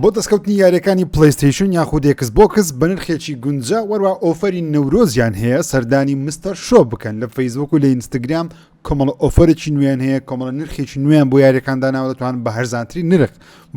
بۆ دەستکەوتنی یاریەکانی PlayStation یاخود Xbox بە نرخێکی گونجا وەروا offer ی نەورۆزیان هەیە سەردانی Mister Shop بکەن لە فەیسبوک و لە ئینستاگرام کۆمەڵە offer ێکی نوێیان هەیە کۆمەڵە نرخێکی نوێیان بۆ یاریەکان داناوە دەتوان بە هەرزانترین نرخ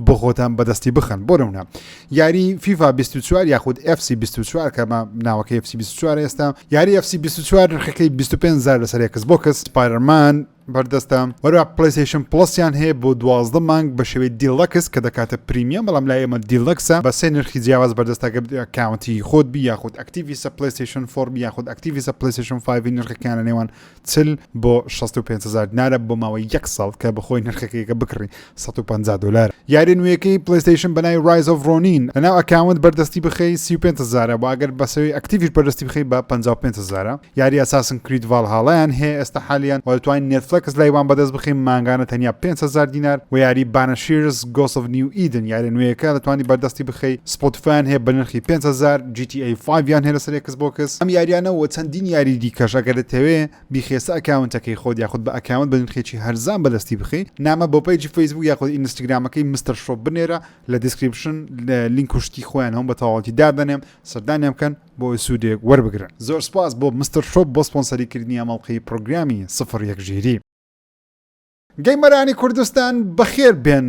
بۆ خۆتان بەدەستی بخەن بۆ نمونە یاری فیفا 24 یاخود FC 24 کە ناوەکەی FC 24 ئێستا یاری FC 24 نرخەکەی 25 لەسەر Xbox Spider-Man بەردەستە وەرا PlayStation Plus یان هەیە بۆ 12 مانگ بە شێوەی Deluxe کە دەکاتە Premium بەڵام لای ئێمە Deluxe ە بە سێ نرخی جیاواز بەردەستە گە account ی خۆت بی یاخود active ی سە PlayStation 4 بی یاخود active ی سە PlayStation 5 نرخەکان لە نێوان 40 بۆ 65 هزار دینارە بۆ ماوەی یەک ساڵ کە بەخۆی نرخەکەی کە بکڕی 150 دلار یاری نوێیەکەی PlayStation بە ناوی Rise of Ronin لەناو account بەردەستی بخەی 35 هزارە بۆ ئەگەر بەسەوی active یش بەردەستی بخەی بە 55 هزارە یاری Assassin's Creed Valhalla یان هەیە ئێستا حالیان وە دەتوانین Netflix لای وان بەدەست بخەین مانگانە تەنیا 5000 دینار وە یاری Banishers Ghosts of New Eden یاری نوێیەکە دەتوانی بەردەستی بخەی Spotify یان هەیە بە نرخی 5000 GTA 5 یان هەیە لەسەر Xbox ئەم یاریانە وە چەندین یاری دیکەش ئەگەر دەتەوێ بیخێسە account ەکەی خۆت یاخود بە account بە نرخێکی هەرزان بەدەستی بخەی نامە بۆ page ی فەیسبوک یاخود ئینستاگرامەکەی Mister Shop بنێرە لە description لینک و شتی خۆیان هەم بە تەواوەتی دادەنێم سەردانیان بکەن بۆ ئەوەی سوودێک وەربگرن. زۆر سوپاس بۆ Mister Shop بۆ سپۆنسەری کردنی ئەم ئەڵقەی پڕۆگرامی سفر یەک ژیری. gamer انی کوردستان بەخێر بێن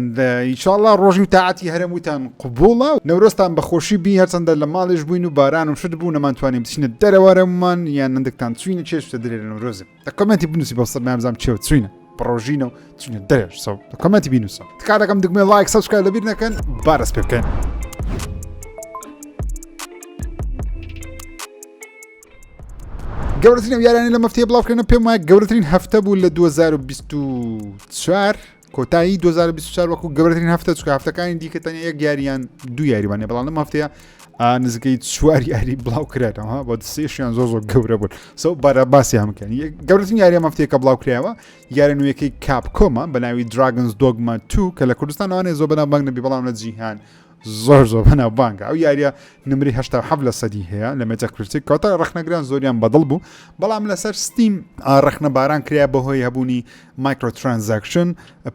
ئیشاڵا ڕۆژی و تاعەتی هەرەمووتان قبوڵە نەورۆزتان بەخۆشی بی هەرچەندە لە ماڵیش بووین و باران و شت بوو نەمانتوانی بچینە دەرەوە هەرەموومان یان نەندێکتان چوینە چێشتە درێ لە نەورۆزێ لە comment ی بنووسی بۆ سەر نامزام چێ و چوینە بەڕۆژینە و چوینە دەرێش so لە comment ی بینوسە تکا دەکەم دگمەی like subscribe لەبیر نەکەن با دەست پێ بکەین. گەورەترین ئەو یارانەی لەم هەفتەیە بڵاوکرێنە پێم وایە گەورەترین هەفتە بوو لە 2024 کۆتایی 2024 وەکو گەورەترین هەفتە چکە هەفتەکانی دیکە تەنیا یەک یاریان دوو یاریوانێ بەڵام لەم هەفتەیە نزیکەی چوار یاری بڵاو کرایەوە بۆ سێشیان زۆر زۆر گەورە بوون so بارە باسی هەمکەن گەورەترین یاری ئەم هەفتەیە کە بڵاو کرایەوە یارە نوێیەکەی Capcom ە بە ناوی Dragon's Dogma 2 کە لە کوردستان ئەوانەیە زۆر بەناوبانگ نەبی بەڵام لە جیهان زۆر زۆر بەناوبانگە ئەو یاریە نمری 87 لە سەدی هەیە لە Metacritic کەواتە ڕەخنەگران زۆریان بەدڵ بوو بەڵام لەسەر Steam ڕەخنە باران کرا بەهۆی هەبوونی microtransaction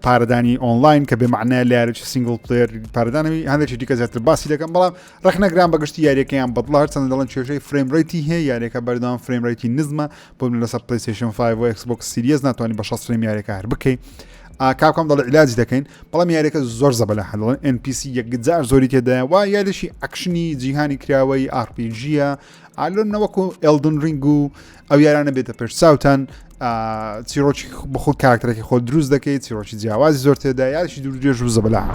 پارەدانی ئۆنلاین کە بێ معنای لە یاریی single player پارەدانەوەی هەندێکی دیکە زیاتر باسی دەکەم بەڵام ڕەخنەگران بەگشتی یاریەکەیان بەدڵە هەرچەندە دەڵێن کێشەی frame rate ی هەیە یاریەکە بەردەوام frame rate ی نزمە بۆ من لەسەر PlayStation 5 و Xbox Series ناتوانانی بە 60 frame یاریەکە هەر بکەی Capcom دەڵێ عیلاجی دەکەین بەڵام یاریەکە زۆر زەبەلاحە دەڵێن NPC یەکجار زۆری تێدایە وا یاریشی ئەکشنی جیهانی کراوەی RPG ە ئالۆن نەوەکو Elden Ring و ئەو یارانە بێتە پێش چاوتان چیرۆکی بەخۆ کارکتەرێکی خۆ دروست دەکەیت چیرۆکی جیاوازی زۆر تێدا یاریشی دوور درێژ و زەبەلاح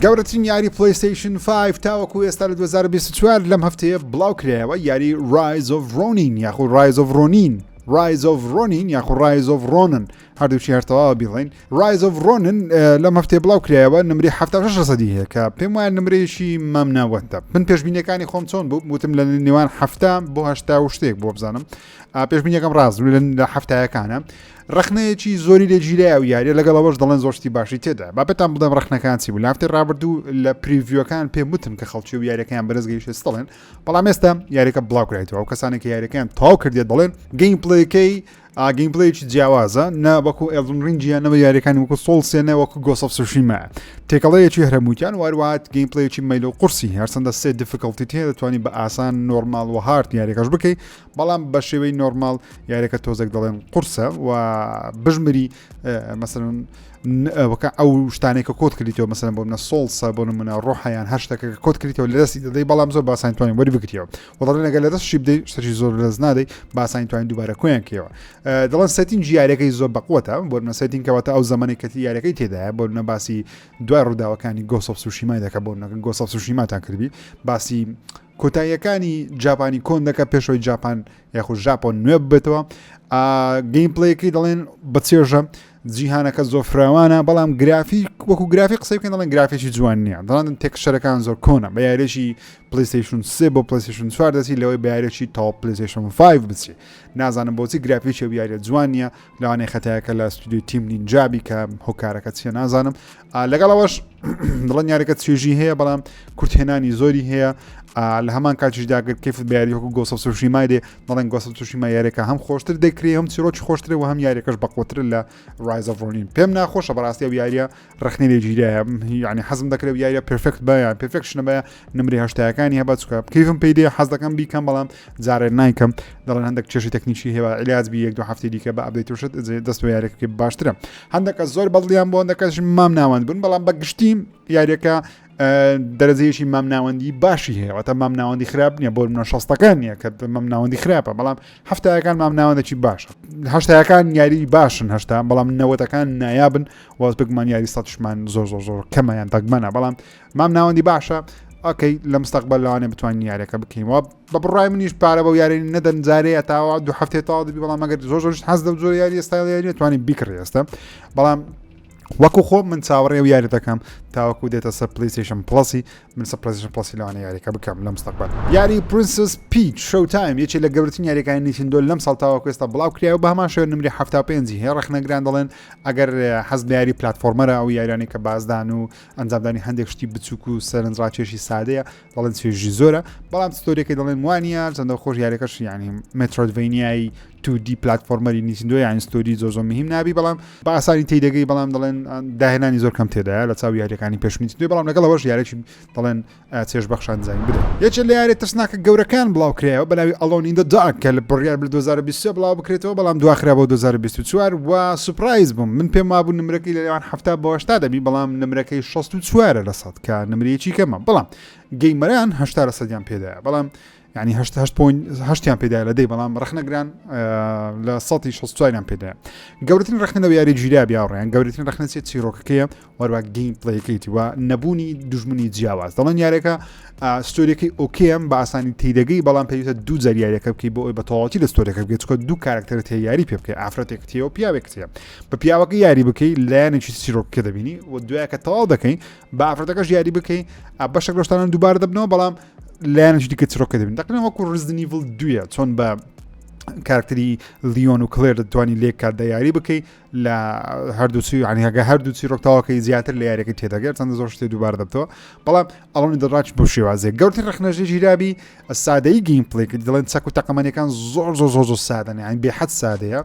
گەورەترین یاری PlayStation 5 تاوەکو ئێستا لە 2024 لەم هەفتەیە بڵاو کرایەوە یاری Rise of Ronin یاخود Rise of Ronin Rise of Ronin یاخود Rise of Ronin هەردووکی هەر تەواوە بیڵێین Rise of Ronin لەم هەفتەیە بڵاو کرایەوە نمرەی 76 لەسەدی هەیە کە پێم وایە نمرەیەکی مامناوەندە من پێشبینیەکانی خۆم چۆن بوو وتم لە نێوان هەفتا بۆ هەشتا و شتێک بۆ بزانم پێشبینیەکەم ڕاست بوو لە هەفتایەکانە ڕخنەیەکی زۆری لێ گیرایە و یاریە لەگەڵ ئەوەش دەڵێن زۆر شتی باشی تێدا با پێتان بڵێم ڕخنەکان چی بوو لە هەفتەی ڕابردوو لە preview ەکان پێم وتن کە خەڵکی و یاریەکەیان بەرز گەیشتە دەڵێن بەڵام ئێستا یاریەکە بڵاو کرایتەوە ئەو کەسانێک کە یاریەکەیان تەواو کردێت دەڵێن gameplay ەکەی gameplay ێکی جیاوازە نە وەکو Elden Ring ە نەوە یاریەکانی وەکو Souls ێ نە وەکو Ghost of Tsushima تێکەڵەیەکی هەرەمووتیان واروات gameplay ێکی مەیل و قورسی هەرچەندە سێ difficulty تێ دەتوانانی بە ئاسان normal و hard یاریەکەش بکەی بەڵام بە شێوەی normal یاریەکە تۆزێک دەڵێن قورسە و بژمری مەسەن وەکە ئەو شتانێک کە کۆت کردیتەوە مەسەن بۆ منە souls ە بۆ نمونە ڕۆحیان هەر شتێکە کە کۆت کردیتەوە لە دەستی دەدەی بەڵام زۆر باسان توانین وەری بگریەوە و دەڵێن ئەگەر لە دەستشی بدەی شتێکی زۆر لەدەست نادەی باسانی توانین دووبارە کۆیان کەیەوە دەڵێن setting یاریەکەی زۆر بەقوەتە بۆ منە setting کەواتە ئەو زمانی کە یاریەکەی تێدایە بۆ منە باسی دوای ڕووداوەکانی Ghost of Tsushima ی دەکە بۆ منە Ghost of Tsushima تان کردبی باسی کۆتاییەکانی جاپانی کۆن دەکە پێشەوەی جاپان یاخود ژاپۆن نوێ ببێتەوە gameplay ەکەی دەڵێن بەچێژە جیهانەکە زۆر فراوانە بەڵام گرافی وەکو گرافی قسەی بکەن دەڵێن گرافێکی جوان نییە دەڵێن texture ەکان زۆر کۆنە بە یاریێکی PlayStation 3 بۆ PlayStation 4 دەچی لەوەی بە یاریێکی تاو PlayStation 5 بچی نازانم بۆچی گرافیکی ئەو یاریە جوان نییە لەوانەیە خەتایەکە لە ستودیۆی Team Ninja بی کە هۆکارەکە چیە نازانم لەگەڵ ئەوەش دڵن یاریەکە چێژی هەیە بەڵام کورتهێنانی زۆری هەیە لە هەمان کاتیشدا گەر کەیفت بە یاری وەکو Ghost of Tsushima ی دێ دەڵێن Ghost of Tsushima یاریەکە هەم خۆشتر دەکرێ هەم چیرۆکی خۆشترە و هەم یاریەکەش بەقوتر لە. Rise of Ronin پێم ناخۆشە بەڕاستی ئەو یاریە ڕخنەی لێ گیرایە یعنی حەزم دەکرێت یاریە perfect بە یان perfection بە نمری هەشتاکانی هەبا چکە کەیفم پێی دێ حەز دەکەم بیکەم بەڵام جارێ نایکەم دەڵێن هەندێک کێشەی تەکنیکی هەیە علاج بی یەک دو هەفتەی دیکە بە update و شت دەست بە یاریەکە باشترە هەندێکە زۆر بەدڵیان بۆ هەندێکەش مام ناوەند بوون بەڵام بە گشتی یاریەکە دەرەجەیەکی مامناوەندی باشی هەیە واتە مامناوەندی خراپ نییە بۆ منە شەستەکان نییە کە مامناوەندی خراپە بەڵام هەفتایەکان مامناوەندێکی باشە هەشتایەکان یاری باشن هەشتا بەڵام نەوەتەکان نایابن واز بگمان یاری سەدشمان زۆر زۆر زۆر کەمەیان دەگمەنە بەڵام مام ناوەندی باشە okay لە مستەقبل لەوانێ بتوانین یاریەکە بکەین وە بە بڕای منیش پارە بەو یاری نەدەن جارەیە تاوا دو هەفتێ تاوا دەبی بەڵام ئەگەر زۆر زۆر حەز لەو زۆر یاری ستایل یاری توانین بیکڕی ئێستا بەڵام وەکو خۆم من چاوەڕێ و یاری دەکەم تاوەکو دێتە سەر PlayStation Plus ی من سەر PlayStation Plus ی لەوانە یاریەکە بکەم لە مستەقبل یاری Princess Peach Showtime یەکێ لە گەورەترین یاریەکانی Nintendo لەم ساڵ تاوەکو ئێستا بڵاو کرایەوە بە هەمان شێوە نمری 75 هەیە ڕەخنەگران دەڵێن ئەگەر حەز لە یاری platformer ە ئەو یاریانەی کە بازدان و ئەنجامدانی هەندێک شتی بچووک و سەرنجڕاکێشی سادەیە دەڵێن چێژی زۆرە بەڵام story ەکەی دەڵێن وانە چەندە خۆش یاریەکەش یعنی Metroidvania ی 2D platformer ی Nintendo یان story زۆر زۆر مهم نابی بەڵام بە ئاسانی تێدەگەی بەڵام دەڵێن داهێنانی زۆر کەم تێدایە لە چاو یاریەکانی پێش Nintendo بەڵام لەگەڵ ئەوەش یاریی دەڵێن چێژ بەخشان زین بدە یەکێ لە یاری ترسناکە گەورەکان بڵاو کرایەوە بەناوی Alone in the Dark کە لە بڕیار بە 2023 بڵاو بکرێتەوە بەڵام دواخرا بۆ 2024 و surprise بووم من پێم وابوو نمرەکەی لە نێوان 70 بۆ 80 دەبی بەڵام نمرەکەی 64 لە سەد کە نمرەیەکی کەمە بەڵام gamer ان 80 لە سەدیان پێدایە بەڵام یعنی هەشت هەشت point هەشتیان پێدایە لە دەی بەڵام ڕەخنەگران لە سەتی 64یان پێدایە گەورەترین ڕەخنە لەو یاری گیرا بیاڕیان گەورەترین ڕەخنە چیە چیرۆکەکەیە وەروا gameplay ەکەیتی و نەبوونی دوژمنی جیاواز دەڵێن یارەکە story ەکەی okay م بە ئاسانی تێدەگەی بەڵام پێویستە دوو جار یاریەکە بکەی بۆ ئەوی بە تەواوەتی لە story ەکە بگەیت چونکە دوو کارکتەر تێ یاری پێ بکەی ئافرەتێک تێ و پیاوێک تێ بە پیاوەکە یاری بکەی لایەنێکی چیرۆکەکە دەبینی و دوایەکە تەواو دەکەی بە ئافرەتەکەش یاری بکەی بەشێک لەو شتانە دووبارە دەبنەوە بەڵام لایەنێکی دیکە چیرۆکە دەبین دەقیقەن وەکو Resident Evil دویە چۆن بە کارکتەری لیۆن و کلێر دەتوانی لێک کاتدا یاری بکەی لە هەردوو چی یعنی هەگە هەردوو چیرۆک تاواکەی زیاتر لە یاریەکە تێدەگەر چەندە زۆر شتێ دووبارە دەبتەوە بەڵام Alone in the Dark بۆ شێوازێک گەورترین ڕخنەژی ژیرابی سادەی gameplay کرد دەڵێن چەک و تەقەمەنیەکان زۆر زۆر زۆر زۆر سادەن یان بێحەد سادەیە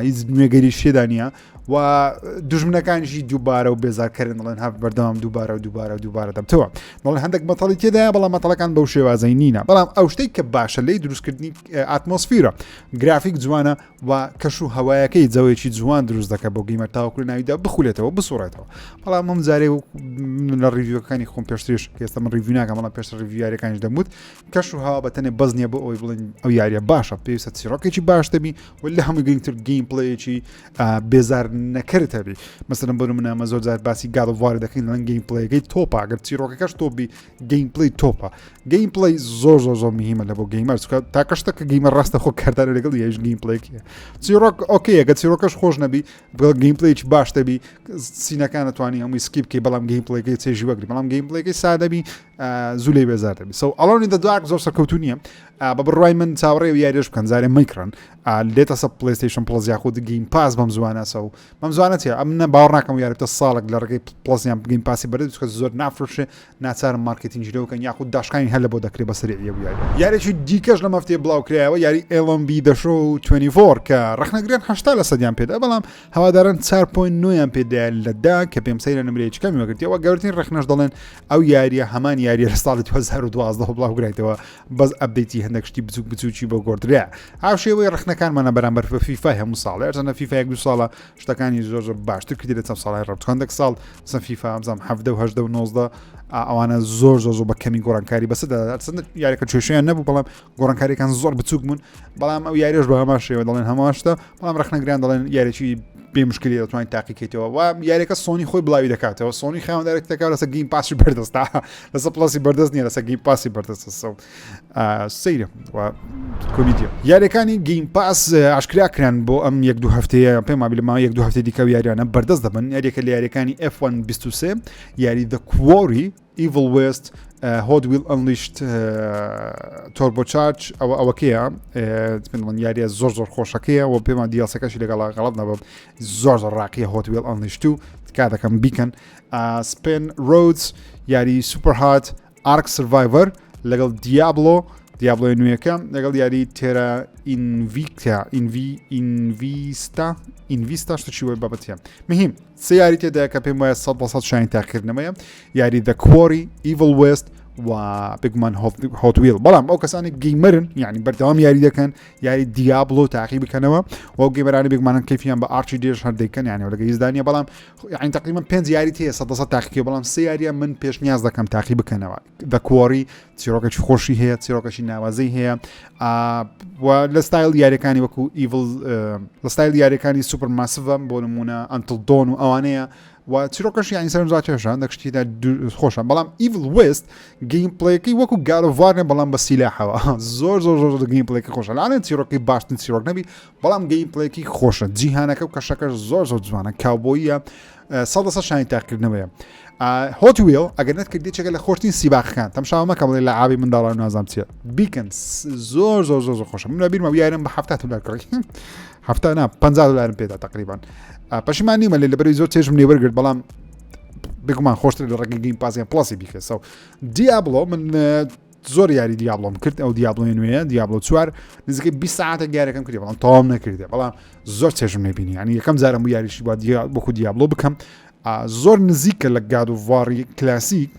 هیچ نوێگەری شێدا نییە و دوژمنەکانیشی دووبارە و بێزارکەرن دەڵێن هەر بەردەوام دووبارە و دووبارە و دووبارە دەبتەوە دەڵێن هەندێک مەتەڵی تێدایە بەڵام مەتەڵەکان بەو شێوازەی نینە بەڵام ئەو شتێک کە باشە لێی دروستکردنی atmosphere ە گرافیک جوانە و کەش و هەوایەکەی جەوێکی جوان دروست دەکە بۆ gamer تاوەکو لە ناویدا بخولێتەوە بسوڕێتەوە بەڵام ئەم جارێ لە review ەکانی خۆم پێشتریش ئێستا من review ناکەم بەڵام پێشتر review یاریەکانیش دەموت کەش و هەوا بە تەنێ بەس نییە بۆ ئەوەی بڵێن ئەو یاریە باشە پێویستە چیرۆکێکی باش دەبی و لە هەموو گرنگتر gameplay ێکی بێزار نەکرد هەبی مەسەلەن بۆ نمونە زۆر جار باسی God of War دەکەین لەن gameplay ەکەی تۆپە ئەگەر چیرۆکەکەش تۆپی gameplay تۆپە gameplay زۆر زۆر زۆر مهمە لە بۆ gamer چکە تاکە شتە کە gamer ڕاستە خۆ کردار لەگەڵ یش gameplay ێکیە چیرۆک okay ئەگە چیرۆکەش خۆش نەبی gameplay ێکی باش دەبی scene ەکان دەتوانی هەمووی skip بکەی بەڵام gameplay ەکەی چێژی وەگری بەڵام gameplay ەکەی سادەبی زوو لێی بێزار دەبی so Alone in the Dark زۆر سەرکەوتو نییە بە بڕوای من چاوەڕێ و یاریش بکەن جارێ مەیکڕن لێتە سە PlayStation Plus یاخود Game Pass بەم زوانە so بەم زوانە چیە ئەم نە باوەڕ ناکەم یاریتە ساڵێک لە ڕێگەی Plus یان Game Pass ی بەرێت چونکە زۆر نافرۆشێ ناچارم مارکتینگی لەوە کەن یاخود داشکانی هەر لە بۆ دەکرێت بە سەریعیە و یاری یاریێکی دیکەش لەم هەفتەیە بڵاو کرایەوە یاری MLB The Show 24 کە ڕەخنەگران 80 لە سەدیان پێدا بەڵام هەواداران 4.9یان پێدا لە دا کە پێم سەیرە نمرەیەکی کەمی وەگرتیەوە گەورەترین ڕەخنەش دەڵێن ئەو یاریە هەمان یاریە لە ساڵی 2012 بڵاو کرایتەوە بەس update ی هەندێک شتی بچوک بچوکی بۆ گۆڕدرا هاوشێوەی ڕەخنەکانمانە بەرامبەر بە فیفای هەموو ساڵێ هەرچەندە فیفا یەک دوو ساڵە شتەکانی زۆر زۆر باشتر کردی لە چەند ساڵی ڕەبت هەندێک ساڵ سە فیفا بزانام حەڤدە و هەژدە و 19 ئەوانە زۆر زۆر زۆر بە کەمی گۆڕانکاری بەسە هەرچەندە یاریەکە کێشەیان نەبوو بەڵام گۆڕانکاریەکان زۆر بچوک بوون بەڵام ئەو یاریش بە هەمان شێوە دەڵێن هەمان شتە بەڵام ڕەخنەگران دەڵێن یاریی بێ مشکلی دەتوانین تاقیکەیتەوە و یاریەکە سۆنی خۆی بڵاوی دەکاتەوە سۆنی خاوەندارێک دەکات لەسەر Game Pass ی بەردەستە لەسەر Plus ی بەردەست نییە لەسەر Game Pass ی بەردەستە so سەیرە و کۆمیدیە یاریەکانی Game Pass ئاشکرا کران بۆ ئەم یەک دوو هەفتەیە پێم وابی لە ماوەی یەک دوو هەفتەی دیکە و یاریانە بەردەست دەبن یاریەکە لە یاریەکانی F1 23 یاری The Quarry Evil West Hot Wheels Unleashed Turbocharged ئەوە ئەوەکەیە پێم یاریە زۆر زۆر خۆشەکەیە و پێمان DLC ەکەشی لەگەڵا غەڵت نەبم زۆر زۆر ڕاقیە Hot Wheels Unleashed و تکا دەکەم بیکەن Spin Roads یاری Superhot ARK Survivor لەگەڵ Diablo. Diablo ی نوێیەکە لەگەڵ یاری Terra Invicta Invi Invista Invista شتێکی وەی بابەتیە مهم سێ یاری تێدایە کە پێم وایە 100 بە 100 شایانی تاقیکردنەوەیە یاری The Quarry Evil West و بێگومان Hot Wheel بەڵام ئەو کەسانی gamer ن یعنی بەردەوام یاری دەکەن یاری Diablo تاقی بکەنەوە و gamer انی بێگومانن کەفیان بە ئارچی دێش هەر دەیکەن یعنی لەگە هیچدانە بەڵام یعنی تقریبا پێنج یاری تێ 100 تاقیکە بەڵام سێ یاریە من پێشنیاز دەکەم تاقی بکەنەوە The Quarry چیرۆکێکی خۆشی هەیە چیرۆکەشی ناوازەی هەیە و لە ستایل یاریەکانی وەکو Evil لە ستایل یاریەکانی Supermassive ە بۆ نمونە Until Dawn و ئەوانەیە و چیرۆکەش یانی سەرنجڕاکێشە دەکشتیدا خۆشە بەڵام Evil West gameplay ەکەی وەکو God of War ە بەڵام بە سیلاحەوە زۆر زۆر زۆر gameplay ەکەی خۆشە لاانە چیرۆکی باشترین چیرۆک نەبی بەڵام gameplay ەکەی خۆشە جیهانەکە و کەشەکەش زۆر زۆر جوانە کاوبۆیە سەد شانی تاقیکردنەوەیە Hot Wheel ئەگەر نەتکرد یەکێکە لە خۆشترین سیباقەکان تەمشاوە مەکە بڵێ لە ئاوی منداڵان نازام چیە بیکەن زۆر زۆر زۆر زۆر خۆشە من لە بیرمە یارم بە 70 دلار کڕی هەفتا نا 50 دلارم پێدا تقریبان پەشیمان نیمە لێ لەبەری زۆر چێژم لێوەرگرت بەڵام بێگومان خۆشتر لە ڕێگەی Game Pass یان Plus ی بیکە so Diablo من زۆر یاری Diablo م کرد ئەو Diablo ی نوێیە Diablo چوار نزیکەی 20 ساعتێک یاریەکەم کردی بەڵام تەواوم نەکردێ بەڵام زۆر چێژم نەبینی یعنی یەکەم جارم بوو یاریشی با وەکو Diablo بکەم زۆر نزیکە لە God of War ی کلاسیک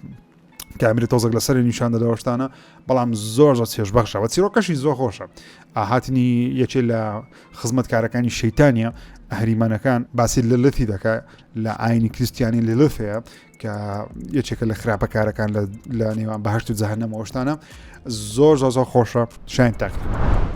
کامری تۆزێک لەسەر نیشان دەدەوەشتانە بەڵام زۆر زۆر چێژ بەخشە و چیرۆکەشی زۆر خۆشە هاتنی یەکێ لە خزمەتکارەکانی شەیتانە ئەهریمانەکان باسی للثی دەکە لە ئاینی کریسیانی للثەیە کە یەکێکە لە خراپەکارەکان لە نێوان بەهشت و جەهەنەم ئەوشتانە زۆر زۆر زۆر خۆشە شایان تاقیکردنەوە.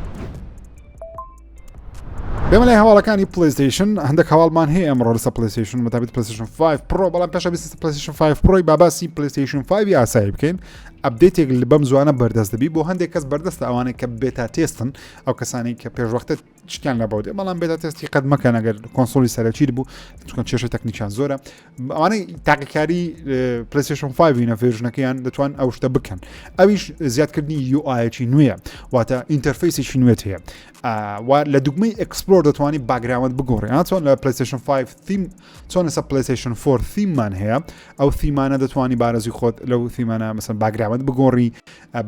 بێمە لای هەواڵەکانی PlayStation هەندێک هەواڵمان هەیە ئەمڕۆ لەسەر PlayStation بەتابەت PlayStation 5 Pro بەڵام پێشە بیست PlayStation 5 Pro ی باباسی PlayStation 5 ئاسایی بکەین update ێک لە بەم زوانە بەردەست دەبی بۆ هەندێک کەس بەردەستە ئەوانەی کە beta test ن ئەو کەسانی کە پێشوەختە شتیان لە بەودێ بەڵام beta test ی قەت مەکەن ئەگەر console ی سەرەکی بوو چونکە کێشە تەکنیکیان زۆرە ئەوانەی تاقیکاری PlayStation 5 نە version ەکەیان دەتوان ئەو شتە بکەن ئەویش زیادکردنی UI ەکی نوێیە واتە interface ێکی نوێت هەیە و لە دوگمەی Explore دەتوانانی background بگۆڕێ چۆن لە PlayStation 5 theme چۆن لەسە PlayStation 4 theme مان هەیە ئەو theme انە دەتوانی بارزی خۆت لەو theme انە مەسەن background بگۆڕی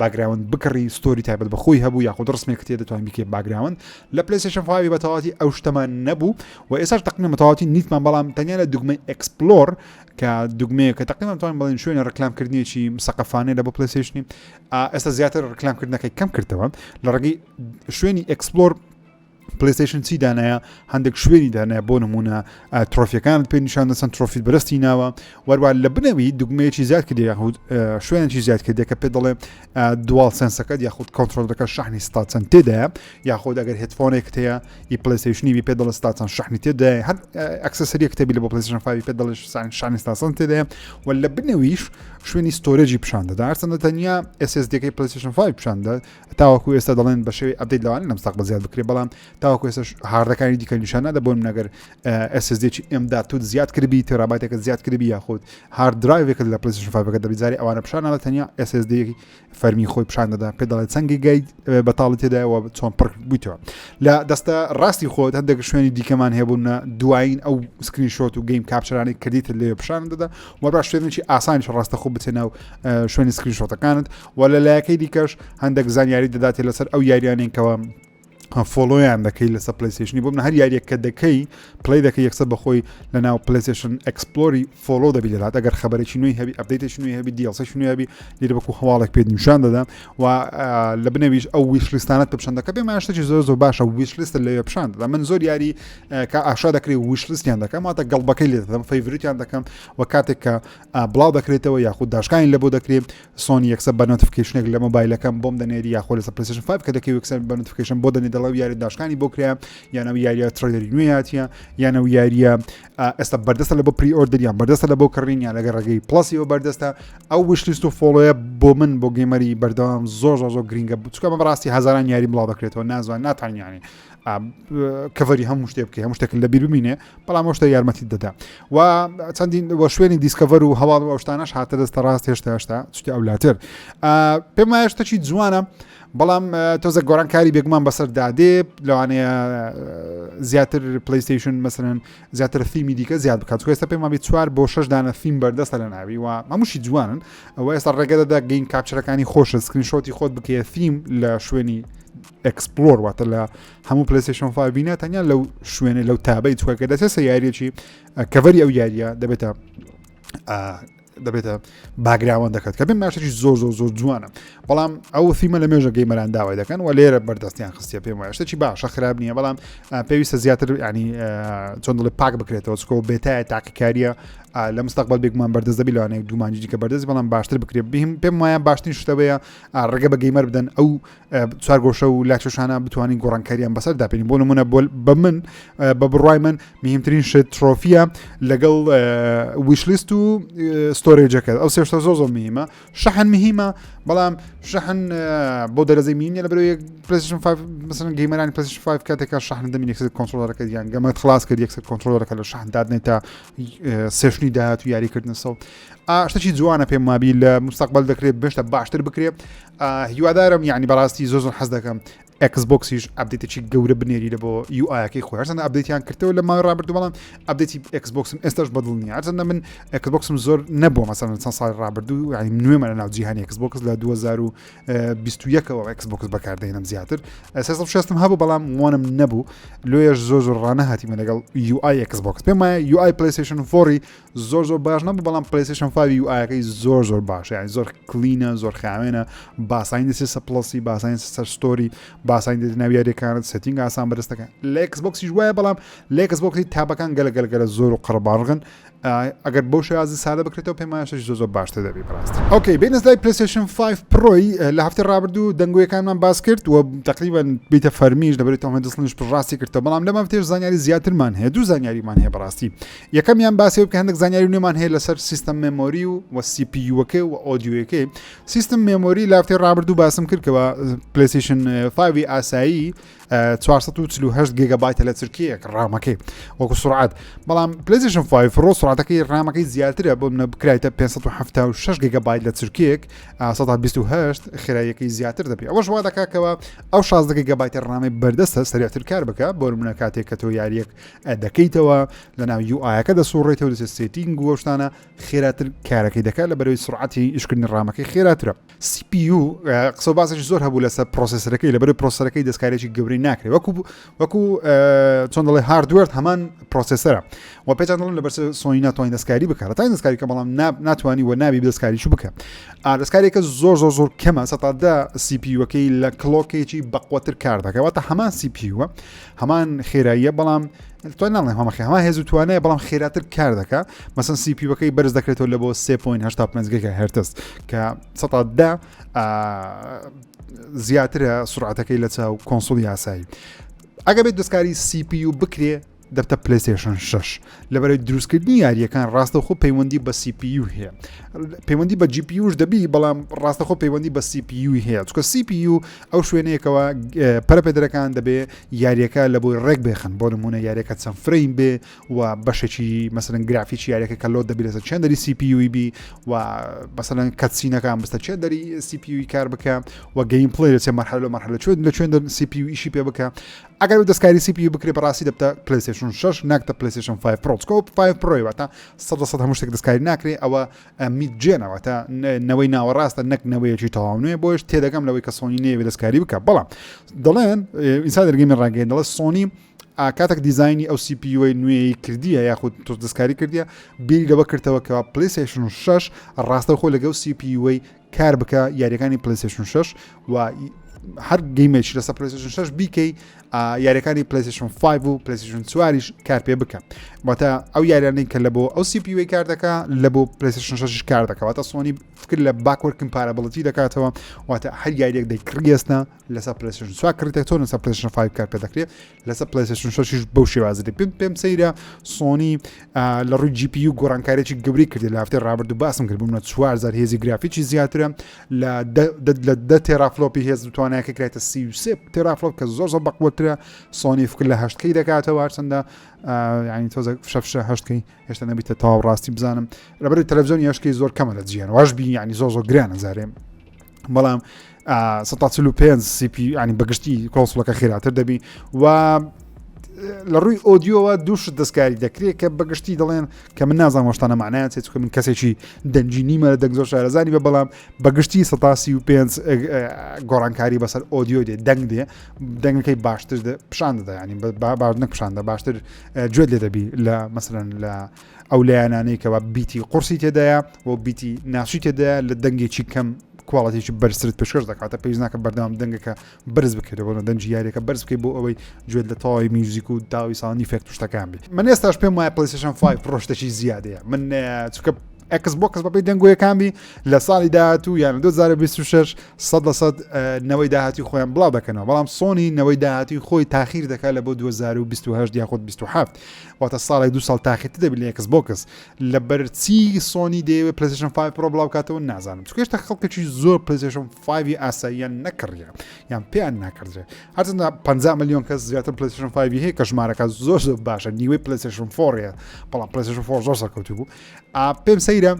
background بکڕی story تایبەت بە خۆی هەبوو یاخود ڕسمێک تێ دەتوانین بیکەی background لە PlayStation 5 بە تەواوەتی ئەو شتەمان نەبوو و ئێستاش تقریبا بە تەواوەتی نیتمان بەڵام تەنیا لە دوگمەی Explore کە دوگمەیە کە تقریبا توانین بڵێن شوێنە ڕکلامکردنێکی مسەقەفانەیە لە بۆ PlayStation ی ئێستا زیاتر ڕکلامکردنەکەی کەم کردەوە لە ڕێگەی شوێنی Explore PlayStation چی دانایە هەندێک شوێنی دانایە بۆ نمونە trophy ەکانت پێ نیشان دەسەن trophy ت بەرستی ناوە وەروە لە بنەوی دوگمەیەکی زیاد کردی یاخود شوێنێکی زیاد کردی کە پێ دەڵێ DualSense ەکەت یاخود controller ەکە شەحنی ستاچەند تێدایە یاخود ئەگەر headphone ێک هەیە ئی PlayStation ی بی پێ دەڵێ ستاچەند شەحنی تێدایە هەر accessory ەک تێبی لە بۆ PlayStation 5 پێ دەڵێ شەحنی ستاچەند تێدایە و لە بنەویش شوێنی storage ی پیشان دەدا هەرچەندە تەنیا SSD ەکەی PlayStation 5 پیشان دەدا تاوەکو ئێستا دەڵێن بە شێوەی update لەوانە لە مستەقبل زیاد بکرێت بەڵام تاوەکو ئێستا hard ەکانی دیکە نیشان نادا بۆ من ئەگەر SSD M.2 زیاد کردبی تێرابایتێکت زیاد کردبی یاخود hard drive ێکت لە PlayStation 5 دەبی جاری ئەوانە پیشان نادا تەنیا SSD فەرمی خۆی پیشان دەدا پێ دەڵێت چەند گیگای بەتاڵی تێدایە و چۆن پڕ بوویتەوە لە دەستە ڕاستی خۆت هەندێک شوێنی دیکەمان هەبوون دوایین ئەو screenshot و game capture انەی کردیت لێ پیشان دەدا و بە شوێنێکی ئاسانیش ڕاستەخۆ بچێ ناو شوێنی screenshot ەکانت و لە لایەکەی دیکەش هەندێک زانیاری دەداتێ لەسەر ئەو یاریانەی کەەوە follow یان دەکەی لەسەر PlayStation ی بۆ من هەر یاریەک کە دەکەی play دەکەی یەکسەر بەخۆی لە ناو PlayStation Explore ی follow دەبی دەدات ئەگەر خبرێکی نوێی هەبی update ێکی نوێی هەبی DLC ێکی نوێی هەبی لێرە وەکو هەواڵێک پێت نیشان دەدا و لە بنەویش ئەو wishlist انەت پێ پیشان دەکە پێم شتێکی زۆر زۆر باشە wishlist لەوێ پیشان دەدا من زۆر یاری کە ئاشا دەکرێت wishlist یان دەکەم واتە گەڵبەکەی لێ دەدەم favorite یان دەکەم و کاتێک کە بڵاو دەکرێتەوە یاخود داشکانی لە بۆ دەکرێت سۆنی یەکسەر بە notification ێک لە مۆبایلەکەم بۆم دەنێری یاخۆ لەسەر PlayStation 5 کە دەکەی یەکسەر بە notification بۆ دەنێ دەڵێ یاری داشکانی بۆ کرا یان ئەو یاریە trailer ی نوێ هاتیە یان ئەو یاریە ئێستا بەردەستە لە بۆ pre-order یان بەردەستە لە بۆ کڕین یان لەگەر ڕێگەی Plus یەوە بەردەستە ئەو wishlist و follow ە بۆ من بۆ gamer ی بەردەوام زۆر زۆر زۆر گرنگە چونکە بە بەڕاستی هەزاران یاری بڵاو دەکرێتەوە نازوان ناتوانانی cover ی هەموو شتێ بکەی هەموو شتێک لە بیر بمینێ بەڵام ئەو شتە یارمەتیت دەدا و چەندین وە شوێنی discover و هەواڵ و ئەو شتانەش هاتە دەستە ڕاست هێشتا هێشتا شتی ئەولاتر پێم وایە شتێکی جوانە. بەڵام تۆزە گۆڕانکاری بێگومان بەسەر دادێ لەوانەیە زیاتر PlayStation مەسەرەن زیاتر theme ی دیکە زیاد بکات ئێستا پێم وابێ چوار بۆ شەش دانە theme بەردەستە لە ناوی و هەمووشی جوانن ئەوە ئێستا ڕێگە دەدا game capture ەکانی خۆشە screenshot ی خۆت بکەیە theme لە شوێنی explore واتە لە هەموو PlayStation 5 بینە تەنیا لەو شوێنێ لەو tab ەی چوەکە دەچێت سە یاریەکی cover ی ئەو یاریە دەبێتە دەبێتە background دەکات کە پێم ماشێکی زۆر زۆر زۆر جوانە بەڵام ئەو theme ە لە مێژە gamer ان داوای دەکەن و لێرە بەردەستیان خستە پێم وایە شتێکی باشە خراپ نییە بەڵام پێویستە زیاتر ینی چۆن دڵێ پاک بکرێتەوە چکۆ beta یە تاقیکاریە لە مستەقبل بێگومان بەردەست دەبی لەوانەیە دوو مانگی دیکە بەردەست بەڵام باشتر بکرێت بهم پێم وایە باشترین شتەوەیە ڕێگە بە gamer بدەن ئەو چوارگۆشە و لاکێشانە بتوانین گۆڕانکاریان بەسەر دابێنین بۆ نمونە بە من بە بڕای من مهمترین شت trophy ە لەگەڵ wishlist و storage ەکە ئەو سێشتە زۆر زۆر مهمە شەحن مهمە بەڵام شەحن بۆ دەرەجەی مهمە لە بەرەوەی PlayStation 5 مثلا gamer انی PlayStation 5 کاتێکە شەحن دەمی یەکسەر controller ەکە یان game ت خلاص کرد یەکسەر controller ەکە لە شەحن دادنێت تا session ی داهات و یاریکردن سەو شتێکی جوانە پێم وابی لە مستەقبل دەکرێت بێشتە باشتر بکرێت هیوادارم یعنی بەڕاستی زۆر زۆر حەز دەکەم Xbox یش update ێکی گەورە بنێری لە بۆ UI ەکەی خۆی هەرچەندە update یان کردەوە لە ماوەی ڕابردوو بەڵام update ی Xbox م ئێستاش بەدڵ نییە هەرچەندە من Xbox م زۆر نەبووە مەسەلەن چەند ساڵی ڕابردوو یعنی نوێمە لە ناو جیهانی Xbox لە 2021ەوە Xbox بەکاردێنم زیاتر 360 هەبوو بەڵام One م نەبوو لۆیەش زۆر زۆر ڕانەهاتیمە لەگەڵ UI Xbox پێم وایە UI PlayStation 4 زۆر زۆر باش نەبوو بەڵام PlayStation 5 UI ەکەی زۆر زۆر باشە یعنی زۆر clean ە زۆر خاوێنە باسانی دەچێت سەر plus ی باسانی سەر store ی باسانی دێت ناو یاریەکانت setting ئاسان بەدەستەکە لە Xbox یش وایە بەڵام لە Xbox ی tab ەکان گەلە گەلە گەلە زۆر و قەرەباڵغن ئەگەر بەو شێوازی سادە بکرێتەوە پێم وایە شتێکی زۆر زۆر باشتر دەبی بەڕاستی okay بێینە لای PlayStation 5 Pro ی لە هەفتەی ڕابردوو دەنگۆیەکانمان باس کرد و تقریبا بیتە فەرمیش لەبەری تۆم هیدلستنیش پشتڕاستی کردەوە بەڵام لەم هەفتەیەش زانیاری زیاترمان هەیە دوو زانیاریمان هەیە بەڕاستی یەکەمیان باسی بکە هەندێک زانیاری نوێمان هەیە لەسەر system memory و و CPU ەکەی و audio ەکەی system memory لە هەفتەی ڕابردوو باسم کرد کەەوە PlayStation 5 ئاسایی 448 گیگابایتە لە چرکەیەک RAM ەکەی وەکو سرعات بەڵام PlayStation 5 Pro سرعەتەکەی RAM ەکەی زیاترە بۆ منە بکرایتە 576 گیگابایت لە چرکەیەک 128 خێراییەکەی زیاتر دەبێت ئەوەش وا دەکاتەوە ئەو 16 گیگابایتە RAM ەی بەردەستە سریعتر کار بکە بۆ منە کاتێک کە تۆ یاریەک دەکەیتەوە لەناو UI ەکە دەسوڕێتەوە دەچێت setting و شتانە خێراتر کارەکەی دەکات لە بەرەوەی سرعەتی ئیشکردنی RAM ەکەی خێراترە CPU قسە باسێکی زۆر هەبوو لەسەر processor ەکەی لە بەرەوەی processor ەکەی دەستکارێکی گەورەی ناکرێت وەکو وەکو چۆن دەڵێ hardware هەمان processor ە و پێتان دەڵێم لەبەر سۆنی ناتوانین دەستکاری بکات تا دەستکاری کە بەڵام ناتوانانی و نابی دەستکاری چ بکە دەستکارێکە زۆر زۆر زۆر کەمە سەتا CPU ەکەی لە clock ێکی بەقوەتر کار دەکەواتە هەمان CPU ە هەمان خێراییە بەڵام تۆ ناڵێم هەمە هەمان هێز و توانایە بەڵام خێراتر کار دەکا مەسەن CPU ەکەی بەرز دەکرێتەوە لە بۆ 3.85 گیگا هێرتز کە سەدا زیاترە سرعەتەکەی لە چاو console ی یاسایی ئەگە بێت دەستکاری CPU بکرێ دەبتە PlayStation 6 لەبەرەی دروستکردنی یاریەکان ڕاستەوخۆ پەیوەندی بە CPU هەیە پەیوەندی بە GPU ش دەبی بەڵام ڕاستەخۆ پەیوەندی بە CPU هەیە چکە CPU ئەو شوێنەیەکەوە پەرەپێدەرەکان دەبێ یاریەکە لە بۆی ڕێک بێخن بۆ نمونە یاریەکە چەند frame بێ و بەشێکی مەسەرەن گرافیکی یاریەکە کە load دەبی لەسەر چێن دەری CPU بی و مەسەلەن cutscene ەکان بستە چێن دەری CPU کار بکە و gameplay لە چێ مەرحەلە لە مەرحەلە چۆن لە چێن CPU ئیشی پێ بکە ئەگەر دەستکاری CPU بکرێ بەڕاستی دەبتە PlayStation 6 ناکتە PlayStation 5 Pro چکۆ 5 Pro واتە 100 هەموو شتێک دەستکاری ناکرێ ئەوە mid gen ە واتە نەوەی ناوەڕاستە نەک نەوەیەکی تەواو نوێ بۆیش تێدەگەم لەوەی کە سۆنی نەیەوێ دەستکاری بکە بەڵام دەڵێن Insider Gaming ڕاگەیاند دەڵێ سۆنی کاتێک دیزایانی ئەو CPU نوێی کردیە یاخود تۆ دەستکاری کردیە بیری لەوە کردەوە کە PlayStation 6 ڕاستەوخۆ لەگەڵ CPU کار بکە یاریەکانی PlayStation 6 و هەر game ێکی لەسەر PlayStation 6 بیکەی یاریەکانی PlayStation 5 و PlayStation 4یش کار پێ بکە واتە ئەو یاریانەی کە لە بۆ ئەو CPU کار دەکا لە بۆ PlayStation 6 کار دەکەواتە سۆنی فکر لە backward compatibility دەکاتەوە واتە هەر یاریێک دەیکڕیێستە لەسەر PlayStation 4 کڕیتە چۆن لەسەر PlayStation 5 کار پێ دەکرێت لەسەر PlayStation 6 بەو شێوازە پێم پێم سەیرە سۆنی لە ڕووی GPU گۆڕانکارێکی گەورەی کردی لە هەفتەی ڕابردوو باسم کرد بوومە 4000 هێزی گرافیکی زیاترە لە دە teraflop ی هێز توانایەکە کرایتە 33 teraflop کە زۆر زۆر بەقوەترە سۆنی فکر لە هەشت K دەکاتەوە هەرچەندە ینی تۆزە فشەفشە هەشت K هێشتا نەبیتە تەواو ڕاستی بزانم لەبەر تەلەڤزیۆنی هەشت K زۆر کەمە لە جیهان واش بی ینی زۆر زۆر گرانە زارێم. بەڵام 145 CPU ینی بەگشتی console ەکە خێراتر دەبی و لە ڕووی audio وە دوو شت دەستکاری دەکرێت کە بەگشتی دەڵێن کە من نازانم شتانە معنایان چێت چونکە من کەسێکی دەنگی نیمە لە دەنگ زۆر شارەزانی بە بەڵام بەگشتی 35 گۆڕانکاری بەسەر audio دێ دەنگ دێ دەنگەکەی باشتر پیشان دەدا ینی باش نەک پیشاندا باشتر گوێت لێ دەبی لە مەسەرەن لە ئەو لایەنانەی کەوا beat ی قورسی تێدایە و beat ی ناسوی تێدایە لە دەنگێکی کەم quality ێکی بەرزترت پێشکەش دەکاتە پێویست ناکە بەردەوام دەنگەکە بەرز بکەیتەوە بۆ دەنگی یاریەکە بەرز بکەیت بۆ ئەوەی گوێت لە تەواوی میوزیک و داوی sound effect و شتەکان بێت من ئێستاش پێم وایە PlayStation 5 Pro شتێکی زیادەیە من چونکە Xbox بەپێی دەنگۆیەکان بی لە ساڵی داهاتوو یان 2026 سەد لە سەد نەوەی داهاتوی خۆیان بڵاو دەکەنەوە بەڵام سۆنی نەوەی داهاتوی خۆی تاخیر دەکات لە بۆ 2028 یاخود 27 واتە ساڵێک دو ساڵ تاخیرتر دەبی لە Xbox لەبەرچی سۆنی دەیەوێت PlayStation 5 Pro بڵاو کاتەوە نازانم چونکە هێشتا خەڵکێکی زۆر PlayStation 5 ئاساییان نەکڕیە یان پێیان ناکردرێت هەرچەندە 50 میلیۆن کەس زیاتر PlayStation 5 هەیە کە ژمارەکە زۆر زۆر باشە نیوەی PlayStation 4 بەڵام PlayStation 4 زۆر سەرکەوتوو بوو پێم سەیرە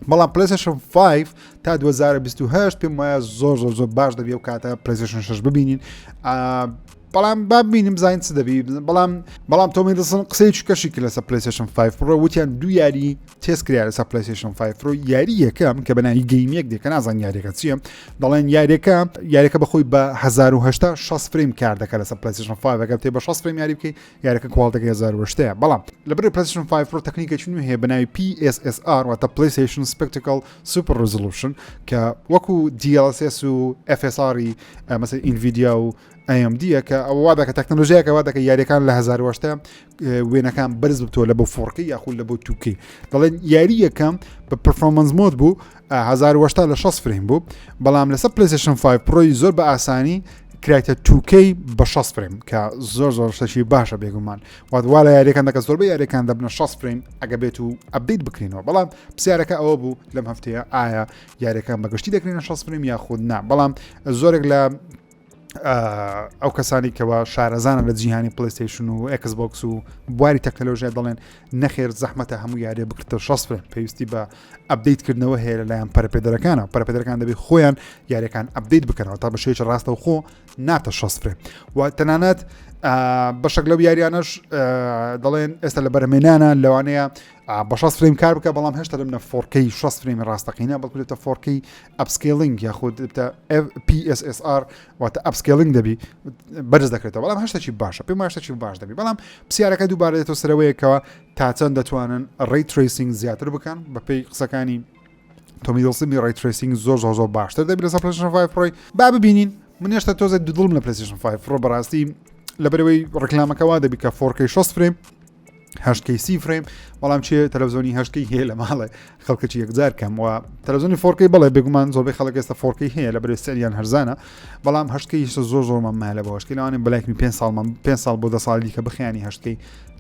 بەڵام PlayStation 5 تا 2028 پێم وایە زۆر زۆر زۆر باش دەبی و کاتە PlayStation 6 ببینین بەڵام با ببینیم بزانین چ دەبی بەڵام بەڵام تۆمی دڵسن قسەیەکی کەشی کرد لەسەر PlayStation 5 Pro وتیان دوو یاری تێست کرا لەسەر PlayStation 5 Pro یاری یەکەم کە بەناوی game یەک دێ کە نازان یاریەکە چییە دەڵێن یاریەکە یاریەکە بەخۆی بە 1080 60 frame کار دەکات لەسەر PlayStation 5 ئەگەر تێ بە 60 frame یاری بکەی یاریەکە quality ەکەی 1080 بەڵام لەبەر PlayStation 5 Pro تەکنیکێکی نوێ هەیە بەناوی PSSR واتە PlayStation Spectacle Super Resolution کە وەکو DLSS و FSR ی مەسەلەن Nvidia و AMD کە ئەوە وا دەکە تەکنەلۆژیاکە وا دەکە یاریەکان لە 1080 وێنەکان بەرز بتەوە لە بۆ 4K یاخود لە بۆ 2K دەڵێن یاری یەکەم بە performance mode بوو 1080 لە 60 frame بوو بەڵام لەسەر PlayStation 5 Pro ی زۆر بە ئاسانی کرایتە 2K بە 60 frame کە زۆر زۆر شتێکی باشە بێگومان وات وا لە یاریەکان دەکە زۆربەی یاریەکان دەبنە 60 frame ئەگە بێت و update بکرێنەوە بەڵام پرسیارەکە ئەوە بوو لەم هەفتەیە ئایا یاریەکان بەگشتی دەکرێنە 60 frame یاخود نا بەڵام زۆرێک لە ئەو کەسانی کەوا شارەزانە لە جیهانی PlayStation و Xbox و بواری تەکنەلۆژیا دەڵێن نەخێر زەحمەتە هەموو یاریە بکرێتە 60 frame پێویستی بە update کردنەوە هەیە لەلایەن پەرپێدەرەکانە پەرپێدەرەکان دەبێت خۆیان یاریەکان update بکەنەوە تا بە شێوەیەکی ڕاستەوخۆ ناتە 60 frame و تەنانەت بەشێک لەو یاریانەش دەڵێن ئێستا لە بەرەمێنانە لەوانەیە بە 60 frame کار بکە بەڵام هێشتا لەم نە 4K 60 frame ی ڕاستەقینە بەڵکو دەبتە 4K upscaling یاخود دەبتە PSSR واتە upscaling دەبی بەرز دەکرێتەوە بەڵام هەشتێکی باشە پێم وایە شتێکی باش دەبی بەڵام پرسیارەکە دووبارە دێتەوە سەرەوەیەکەوە تا چەند دەتوانن ray tracing زیاتر بکەن بەپێی قسەکانی تۆمی دڵسمی ray tracing زۆر زۆر زۆر باشتر دەبی لەسەر PlayStation 5 Pro ی با ببینین من هێشتا تۆزێک دوودڵم لە PlayStation 5 Pro بەڕاستی لەبەرەوەی ڕکلامەکە وا دەبی کە 4K 60 frame 8K سی frame بەڵام چێ تەلەڤزیۆنی 8K هەیە لە ماڵێ خەڵکەکی یەکجار کەم و تەلەڤزیۆنی 4K بەڵێ بێگومان زۆربەی خەڵک ئێستا 4K هەیە لە بەرەی سەریان هەرزانە بەڵام 8K هێشتا زۆر زۆرمان مایە لە بۆ 8K لەوانەیە بەلایکمی 5 ساڵمان 5 ساڵ بۆ 10 ساڵی دیکە بخیانی 8K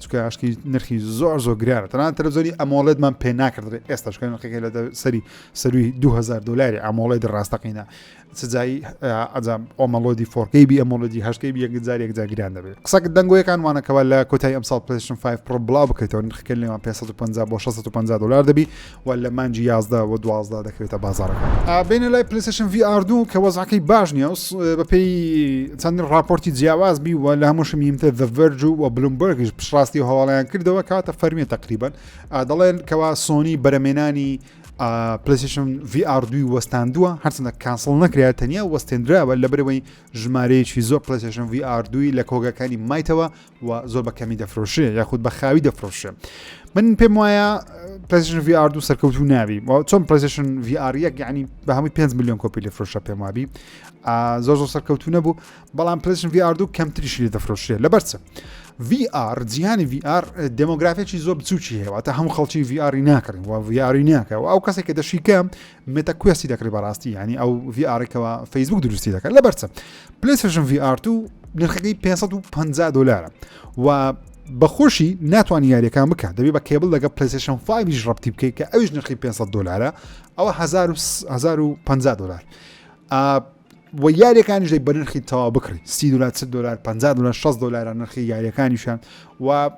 چونکە 8K نرخی زۆر زۆر گرانە تەنانەت تەلەڤزیۆنی AMOLED مان پێ ناکردرێت ئێستا چونکە نرخەکەی لە سەری سەروی 2000 دلاری AMOLED ڕاستەقینە سزایی ئەجا AMOLED ی 4K بی AMOLED ی 8K بی یەکجار یەکجار گران دەبێت قسەکە دەنگۆیەکان وانەکەوە لە کۆتایی ئەمساڵ PlayStation 5 Pro بڵاو بکرێتەوە نرخەکە لێوان 550 بۆ 650 دلار دەبی و لە مانگی 11 و 12 دەکەوێتە بازاڕەکان بینە لای PlayStation VR 2 کە وەزعەکەی باش نییە بەپێی چەند راپۆرتی جیاواز بی و لە هەمووشم مهمتر The Verge و Bloomberg یش پشتڕاستی و هەواڵیان کردەوە کاتە فەرمیە تقریبا دەڵێن کەوا سۆنی بەرەمێنانی PlayStation VR دووی وەستاندووە هەرچەندە cancel نەکرا تەنیا وەستێنراوە لەبەرەوەی ژمارەیەکی زۆر PlayStation VR دووی لە کۆگەکانی مایتەوە و زۆر بە کەمی دەفرۆشێ یاخود بە خاوی دەفرۆشێ من پێم وایە PlayStation VR دوو سەرکەوتو نابی چۆن PlayStation VR یەک یعنی بە هەمووی 5 میلیۆن کۆپی لە فرۆشە پێم وابی زۆر زۆر سەرکەوتو نەبوو بەڵام PlayStation VR دوو کەمتریشی لێ دەفرۆشرێت لەبەر چ؟ VR جیهانی VR دێمۆگرافێکی زۆر بچووکی هەیە واتە هەموو خەڵکی VR ی ناکڕین و VR ی ناکە و ئەو کەسێک کە دەشیکە Meta Quest ی دەکڕی بەڕاستی ینی ئەو VR ێکەوە فەیسبوک دروستی دەکات لەبەر چ PlayStation VR 2 نرخەکەی 550 دلارە و بەخۆشی ناتوانانی یاریەکان بکات دەبێت بە کێبل لەگە PlayStation 5 ڕەتی بکەیت کە ئەویش نرخی 500 دلارە ئەوە 1050 دلار و یاریەکانیش دەی بە نرخی تەواو بکڕی سی دلار 40 دلار 50 دلار 60 دلارە نرخی یاریەکانیشان و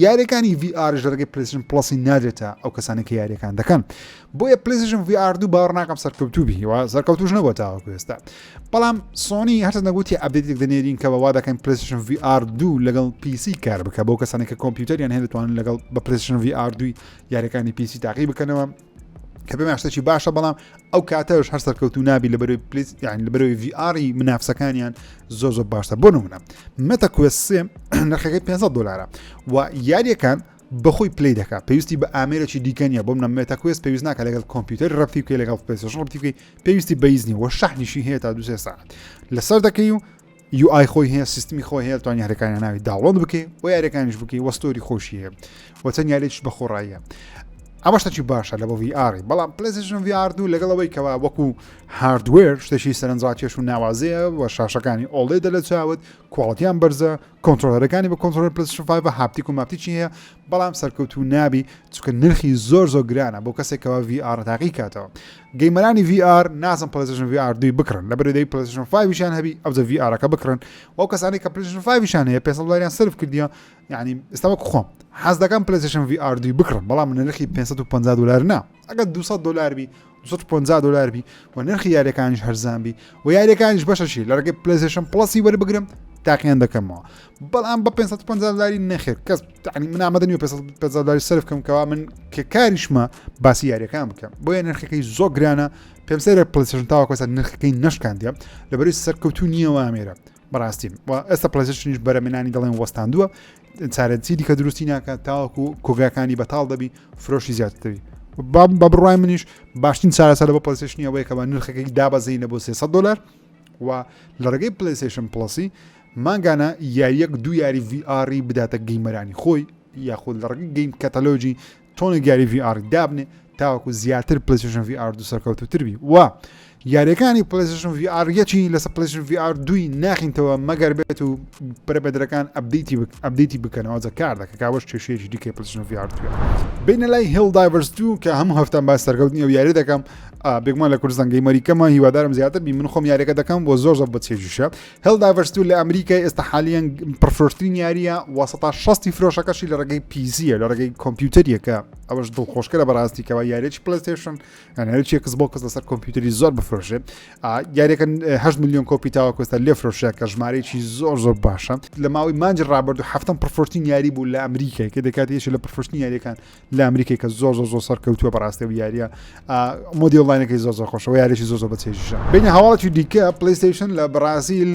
یاریەکانی VR لە ڕێگەی PlayStation Plus ی نادرێتە ئەو کەسانی کە یاریەکان دەکەن بۆیە PlayStation VR دوو باوەڕ ناکەم سەرکەوتوو بی و سەرکەوتوش نەبووە تاوەکو ئێستا بەڵام سۆنی هەرچەند نەگوتی update ێک دەنێرین کە وا دەکەین PlayStation VR دوو لەگەڵ PC کار بکە بۆ کەسانی کە کۆمپیوتەریان هەیە دەتوانن لەگەڵ بە PlayStation VR دووی یاریەکانی PC تاقی بکەنەوە کە پێم شتێکی باشە بەڵام ئەو کاتەش هەر سەرکەوتو نابی لە بەرەوەی پلیس یان لە بەرەوەی VR ی منافسەکانیان زۆر زۆر باشتە بۆ نمونە Meta Quest سێ نرخەکەی 500 دلارە و یاریەکان بەخۆی play دەکات پێویستی بە ئامێرێکی دیکە نیە بۆ منە Meta Quest پێویست ناکە لەگەڵ کۆمپیوتەر ڕەبتی بکەی لەگەڵ PlayStation ڕەبتی بکەی پێویستی بەیز نیە وە شەحنیشی هەیە تا دوسێ ساعت لەسەر دەکەی و UI خۆی هەیە سیستمی خۆی هەیە توانی یاریەکانی ناوی download بکەی و یاریەکانیش بکەی وە store ی خۆشی هەیە و چەند یاریش بە خۆڕاییە ئەمە شتێکی باشە لە بۆ VR بەڵام PlayStation VR دوو لەگەڵ ئەوەی کەوا وەکو hardware شتێکی سەرنجڕاکێش و ناوازەیە و شاشەکانی OLED ە لە چاوت quality یان بەرزە controller ەکانی بە controller PlayStation 5 haptic و ماپتیکی هەیە بەڵام سەرکەوتوو نابی چونکە نرخی زۆر زۆر گرانە بۆ کەسێکەوە VR تاقی کاتەوە gamer انی VR نازم PlayStation VR دوی بکڕن لە بەرەی PlayStation 5 شان هەبی ئەوجە VR ەکە بکڕن ئەو کەسانی کە PlayStation 5 شان هەیە 500 دلاریان سرف کردیە یعنی ئێستا وەک خۆم حەز دەکەم PlayStation VR دوی بکڕم بەڵام نرخی 550 دلار نا ئەگەر 200 دلار بی 250 دلار بی و نرخی یاریەکانیش هەرزان بی و یاریەکانیش بەشەشی لە ڕێگەی PlayStation Plus ی وەربگرم تاقیان دەکەمەوە بەڵام بە 550 دلاری نەخێر کەس ینی من ئامادە نیە 550 دلاری سەرف کەم کەوا من کە کاریشمە باسی یاریەکان بکەم بۆیە نرخەکەی زۆر گرانە پێم سەیرە PlayStation تاوەکو ئێستا نرخەکەی نەشکاندیە لەبەری سەرکەوتو نییە ئامێرە بەڕاستی و ئێستا PlayStation یش بەرەمێنانی دەڵێن وەستاندووە چارەچی دیکە دروستی ناکات تاوەکو کۆگاکانی بەتاڵ دەبی فرۆشی زیاتر دەبی بە بڕای منیش باشترین چارەسەر بۆ PlayStation ی ئەوەیە کە بە نرخەکەی دابەزینە بۆ 300 دلار و لە ڕێگەی PlayStation Plus ی مانگانە یاریەک دوو یاری VR ی بداتە gamer انی خۆی یاخود لە ڕێگەی game catalog ی تۆنێک یاری VR دابنێ تاوەکو زیاتر PlayStation VR دوو سەرکەوتوتر بی و یاریەکانی PlayStation VR یەکی لەسەر PlayStation VR دووی ناخینتەوە مەگەر بێت و پرەپێدرەکان update ی update ی بکەنەوە جە کار دەکە کاوەش کێشەیەکی دیکەی PlayStation VR دووە بینە لای Helldivers دوو کە هەموو هەفتان باس سەرکەوتنی ئەو یاری دەکەم بێگومان لە کوردستان gamer ی کەمە هیوادارم زیاتر بی من خۆم یاریەکە دەکەم بۆ زۆر زۆر بەچێژیشە Helldivers 2 لە ئەمریکای ئێستا حالیان پڕفرۆشترین یاریە وەسەتا شەستی فرۆشەکەشی لە ڕێگەی PC یە لە ڕێگەی کۆمپیوتەریەکە ئەوەش دڵخۆشکەرە بەڕاستی کەەوە یاریی PlayStation یاریی Xbox لەسەر کۆمپیوتەری زۆر بفرۆشێ یاریەکە 8 میلیۆن کۆپی تاوەکو ئێستا لێ فرۆشە کە ژمارەیەکی زۆر زۆر باشە لە ماوەی مانجی ڕابردوو هەفتەم پڕفرۆشترین یاری بوو لە ئەمریکای کە دەکات یەکێ لە پڕفرۆشترین یاریەکان لە ئەمریکای کە زۆر زۆر زۆر سەرکەوتووە بەڕاستی و یاریە mode ی online ەکەی زۆر زۆر خۆشەوە یاریی زۆر زۆر بەچێژیشە بینە هەواڵێکی دیکە PlayStation لە بەرازیل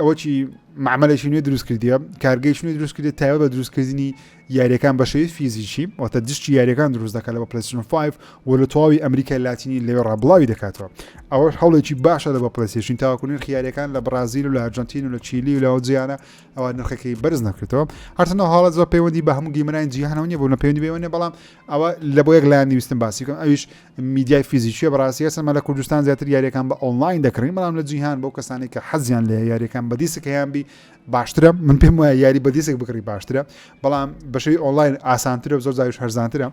ئەوەی معمەلێکی نوێ دروست کردیە کارگەیش نوێ دروست کردێت تایبەت بە دروستکردنی یاریەکان بە شێوەی فیزیکی واتە disc ی یاریەکان دروست دەکات لە بە PlayStation 5 و لە تەواوی ئەمریکای لاتینی لەوێ ڕابڵاوی دەکاتەوە ئەوەش هەوڵێکی باشە لە بە PlayStation تاوەکو نرخی یاریەکان لە بەرازیل و لە ئەرجەنتین و لە چیلی و لەوە جیانە ئەوە نرخەکەی بەرز نەکرێتەوە هەرچەندە حاڵەت زۆر پەیوەندی بە هەموو gamer انی جیهانەوە نییە بۆ نە پەیوەندی بەوە نییە بەڵام ئەوە لە بۆ یەک لایەن ویستم باسی بکەم ئەویش میدیای فیزیکیە بەڕاستی هەرچەندە لە کوردستان زیاتر یاریەکان بە ئۆنلاین دەکڕین بەڵام لە جیهان بۆ کەسانی کە حەزیان لە یاریەکان بە disc هەیان بی باشترە من پێم وایە یاری بە disc بکڕی باشترە بەڵام بەشەوی ئۆنلاین ئاسانترە و زۆر جاریش هەرزانترە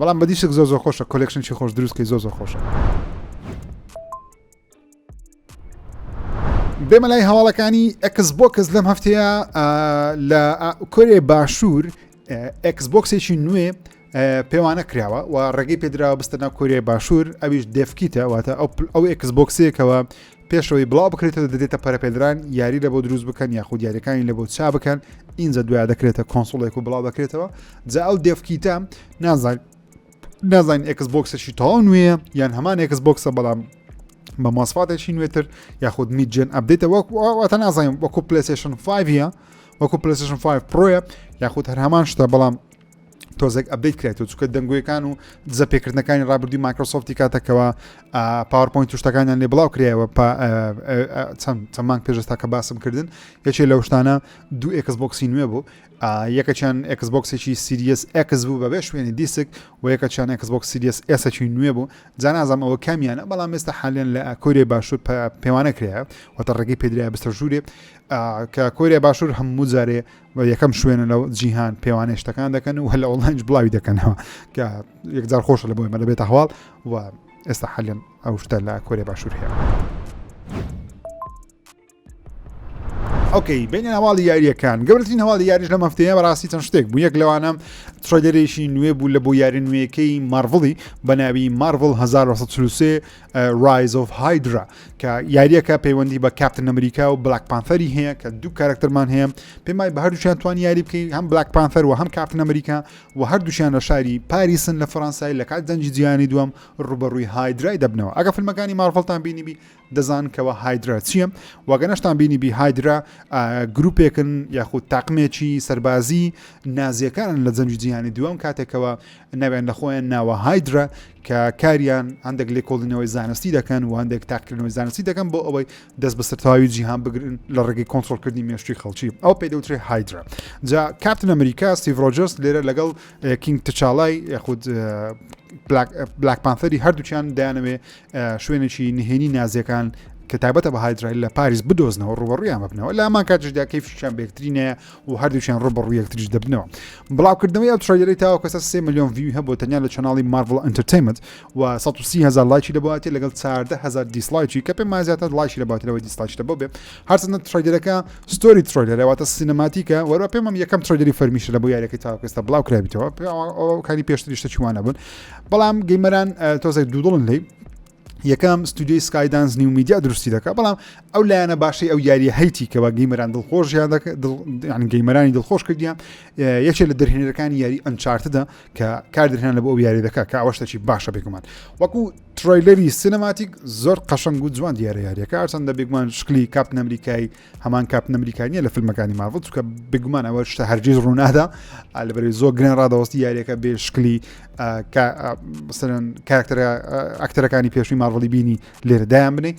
بەڵام بە disc زۆر زۆر خۆشە collection چی خۆش دروستکەی زۆر زۆر خۆشە. بێمە لای هەواڵەکانی Xbox لەم هەفتەیە لە کۆریای باشوور Xbox ێکی نوێ پێوانە کراوە و ڕێگەی پێدراوە بستە ناو کۆریای باشوور ئەویش dev kit ە واتە ئەو Xbox ێکەوە پێشەوەی بڵاو بکرێتەوە دەدێتە پەرەپێدران یاری لە بۆ دروست بکەن یاخود یاریەکانی لە بۆ چا بکەن ئینجا دوای دەکرێتە console ێک و بڵاو دەکرێتەوە جا ئەو dev kit ە نازانین نازانین Xbox ێکی تەواو نوێیە یان هەمان Xbox ە بەڵام بە ماسفاتێکی نوێتر یاخود mid-gen update ە وەک واتە نازانین وەکو PlayStation 5 وەکو PlayStation 5 Pro یە یاخود هەر هەمان شتە بەڵام تۆزێک update کرێتەوە چونکە دەنگۆیەکان و دزە پێکردنەکانی ڕابردووی مایکرۆسۆفتی کاتەکەەوە PowerPoint شتەکانیان لێ بڵاو کرایەوە چەند چەند مانگ پێشستا کە باسم کردن یەکێ لەو شتانە دوو Xbox ی نوێ بوو یەکەچیان Xbox ێکی Series X بوو بەبێ شوێنی disc و یەکەچیان Xbox Series S ەکی نوێ بوو جا نازانم ئەوە کامیانە بەڵام ئێستا حالیان لە کۆریای باشوور پێوانە کرایە واتە ڕێگەی پێدرایە بستە ژوورێ کە کۆریای باشوور هەموو جارێ و یەکەم شوێنە لە جیهان پێوانەی شتەکان دەکەن و هەر لە ئۆنلاینش بڵاوی دەکەنەوە کە یەکجار خۆشە لە بۆی مە دەبێتە هەواڵ و ئێستا حالیان ئەو شتە لە کۆریای باشوور هەیە. okay بینە هەواڵی یاریەکان گەورەترین هەواڵی یاریش لەم هەفتەیە بەڕاستی چەند شتێک بوو یەک لەوانە trailer ێکی نوێ بوو لە بۆ یاری نوێیەکەی مارڤڵی بە ناوی مارڤڵ 1943 Rise of Hydra کە یاریەکە پەیوەندی بە کاپتن ئەمریکا و بلاک پانثەری هەیە کە دوو کارکتەرمان هەیە پێم وایە بە هەردووچیان توان یاری بکەی هەم بلاک پانثەر و هەم کاپتن ئەمریکا و هەردووچیان لە شاری پاریسن لە فەرەنسای لە کات جەنگی جیهانی دووەم ڕوبەڕووی هایدرای دەبنەوە ئەگە فیلمەکانی مارڤڵتان بینیبی دەزان کەوا هایدرا چییە وەگە نەشتان بینی بی هایدرا گروپێکن یاخود تاقمێکی سەربازی نازیەکانن لە جەنگی جیهانی دووەم کاتێکەوە ناویان لە خۆیان ناوە هایدرا کە کاریان هەندێک لێکۆڵینەوەی زانستی دەکەن و هەندێک تاقیکردنەوەی زانستی دەکەن بۆ ئەوەی دەست بەسەر تەواوی جیهان بگرن لە ڕێگەی کۆنترۆڵکردنی مێشکی خەڵکی ئەو پێی دەوترێ هایدرا جا کاپتن ئەمریکا ستیڤ ڕۆجەرز لێرە لەگەڵ کینگ تچالای یاخود بلاک پانثەری هەردووکیان دەیانەوێ شوێنێکی نهێنی نازیەکان کە تایبەتە بە هایدرای لە پاریس بدۆزنەوە ڕوبەڕویان ببنەوە لە هەمان کاتیشدا کەیفیان بە یەکتری نایە و هەردووکیان ڕوبەڕوو یەکتریش دەبنەوە. بڵاوکردنەوەی ئەو trailer ەی تاوەکو ئێستا 3 ملیۆن view ی هەبوو تەنیا لە channel ی مارڤڵ ئەنتەرتەینمەنت و 130 هەزار لایکی لە بۆ هاتیە لەگەڵ 14 هەزار dislike ی کە پێم وایە زیاتر لایکی لە بۆ هاتیە لەوەی dislike ی لە بۆ بێ. هەرچەندە trailer ەکە story trailer ە واتە cinematic ە وەروە پێم یەکەم trailer ی فەرمیشە لە بۆ یاریەکەی تاوەکو ئێستا بڵاو کرابیتەوە ئەو کانی پێشتری شتێکی وانە بوون بەڵام gamer ان تۆزێک دوودڵن لی یەکەم ستودیۆی سکای دانس نیو میدیا دروستی دەکات بەڵام ئەو لایەنە باشەی ئەو یاریە هەیتی کەوا gamer ان دڵخۆشیان دڵ gamer انی دڵخۆش کردیان یەکێ لە دەرهێنەرەکانی یاری ئەنچارتدا کە کار دەرهێنان لە بۆ ئەو یاری دەکات کە ئەوە شتێکی باشە بێگومان وەکو trailer ی cinematic زۆر قەشەنگ و جوان دیارە یاریەکە هەرچەندە بێگومان شکلی کاپتن ئەمریکای هەمان کاپتن ئەمریکا نیە لە فیلمەکانی مارڤڵ چونکە بێگومان ئەوە شتە هەرگیز ڕوونادا لەبەرەی زۆر گران ڕادەوەستی یاریەکە بێ شکلی مثلەن کارکتەرە ئەکتەرەکانی پێشووی مارڤڵی بینی لێرە دایان بنێ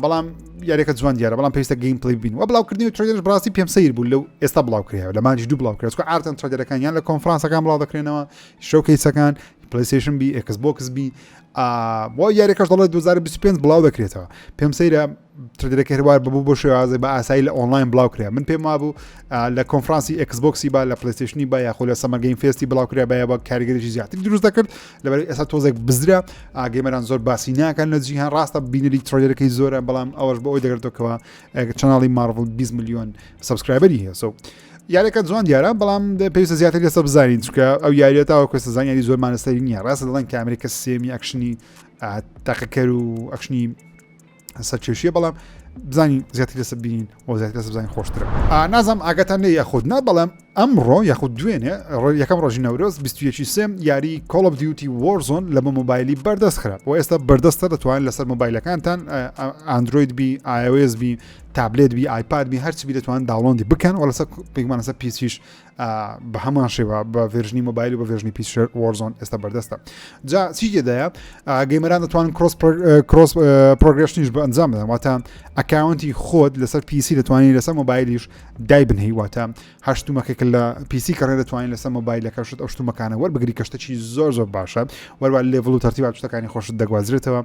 بەڵام یاریەکە جوان دیارە بەڵام پێویستە gameplay بین و بڵاوکردنی trailer ش بڕاستی پێم سەیر بوو لەو ئێستا بڵاو کرایەوە لە مانگی دوو بڵاو کرا چونکە عادەتەن trailer ەکان یان لە کۆنفرانسەکان بڵاو دەکرێنەوە showcase ەکان پلیستیشن بی ئێکس بۆکس بی بۆ یاریەکەش دەڵێت 2025 بڵاو دەکرێتەوە پێم سەیرە trailer ەکە هەروار ببوو بۆ شێوازێک بە ئاسایی لە ئۆنلاین بڵاو کرا من پێم وابوو لە کۆنفرانسی ئێکس بۆکسی با لە پلیستیشنی با یاخۆ لە سەمەر گەیم فێستی بڵاو کرا باە بە کاریگەریی زیاتر دروست دەکرد لەبەر ئێستا تۆزێک بزرە gamer ان زۆر باسی ناکەن لە جیهان ڕاستە بینەری trailer ەکەی زۆرە بەڵام ئەوەش بۆ ئەوی دەگرێتەوە channel ی مارڤڵ 20 میلیۆن subscriber ی هەیە so یاریەکە جوان دیارە بەڵام پێویستە زیاتر لەسە بزانین چونکە ئەو یاریە تاوەکو ئێستا زانیاری زۆرمان لەسەری نییە ڕاستە دەڵێن کامێرەکە سێمی action ی تاقەکەر و action ی سەرکێشیە بەڵام بزانین زیاتر لەسەر بینین و زیاتر لەسەر بزانین خۆشترە نازانم ئاگاتان لێ یاخود نا بەڵام ئەمڕۆ یاخود دوێنێ یەکەم ڕۆژی نەورۆز 21 سێم یاری کۆڵ ئۆف دیوتی وۆرزۆن لە بە مۆبایلی بەردەست خرا و ئێستا بەردەستە دەتوانن لەسەر مۆبایلەکانتان ئەندرۆید بی iOS بی تابلێت بی ئایپاد بی هەرچی بی دەتوانن download ی بکەن و لەسەر پێگومان لەسەر PC یش بە هەمان شێوە بە version ی مۆبایل و بە version ی PC وۆرزۆن ئێستا بەردەستە جا چی تێدایە gamer ان دەتوانن cross cross progression یش بە ئەنجام بدەن واتە account ی خۆت لەسەر PC دەتوانانی لەسەر مۆبایلیش دای بنهی واتە هەشتومەکە کە لە PC کڕێ دەتوانین لەسەر مۆبایلەکەشت ئەو شتومەکانە وەربگری کە شتێکی زۆر زۆر باشە وەروە level و تەرتیبات شتەکانی خۆشت دەگوازرێتەوە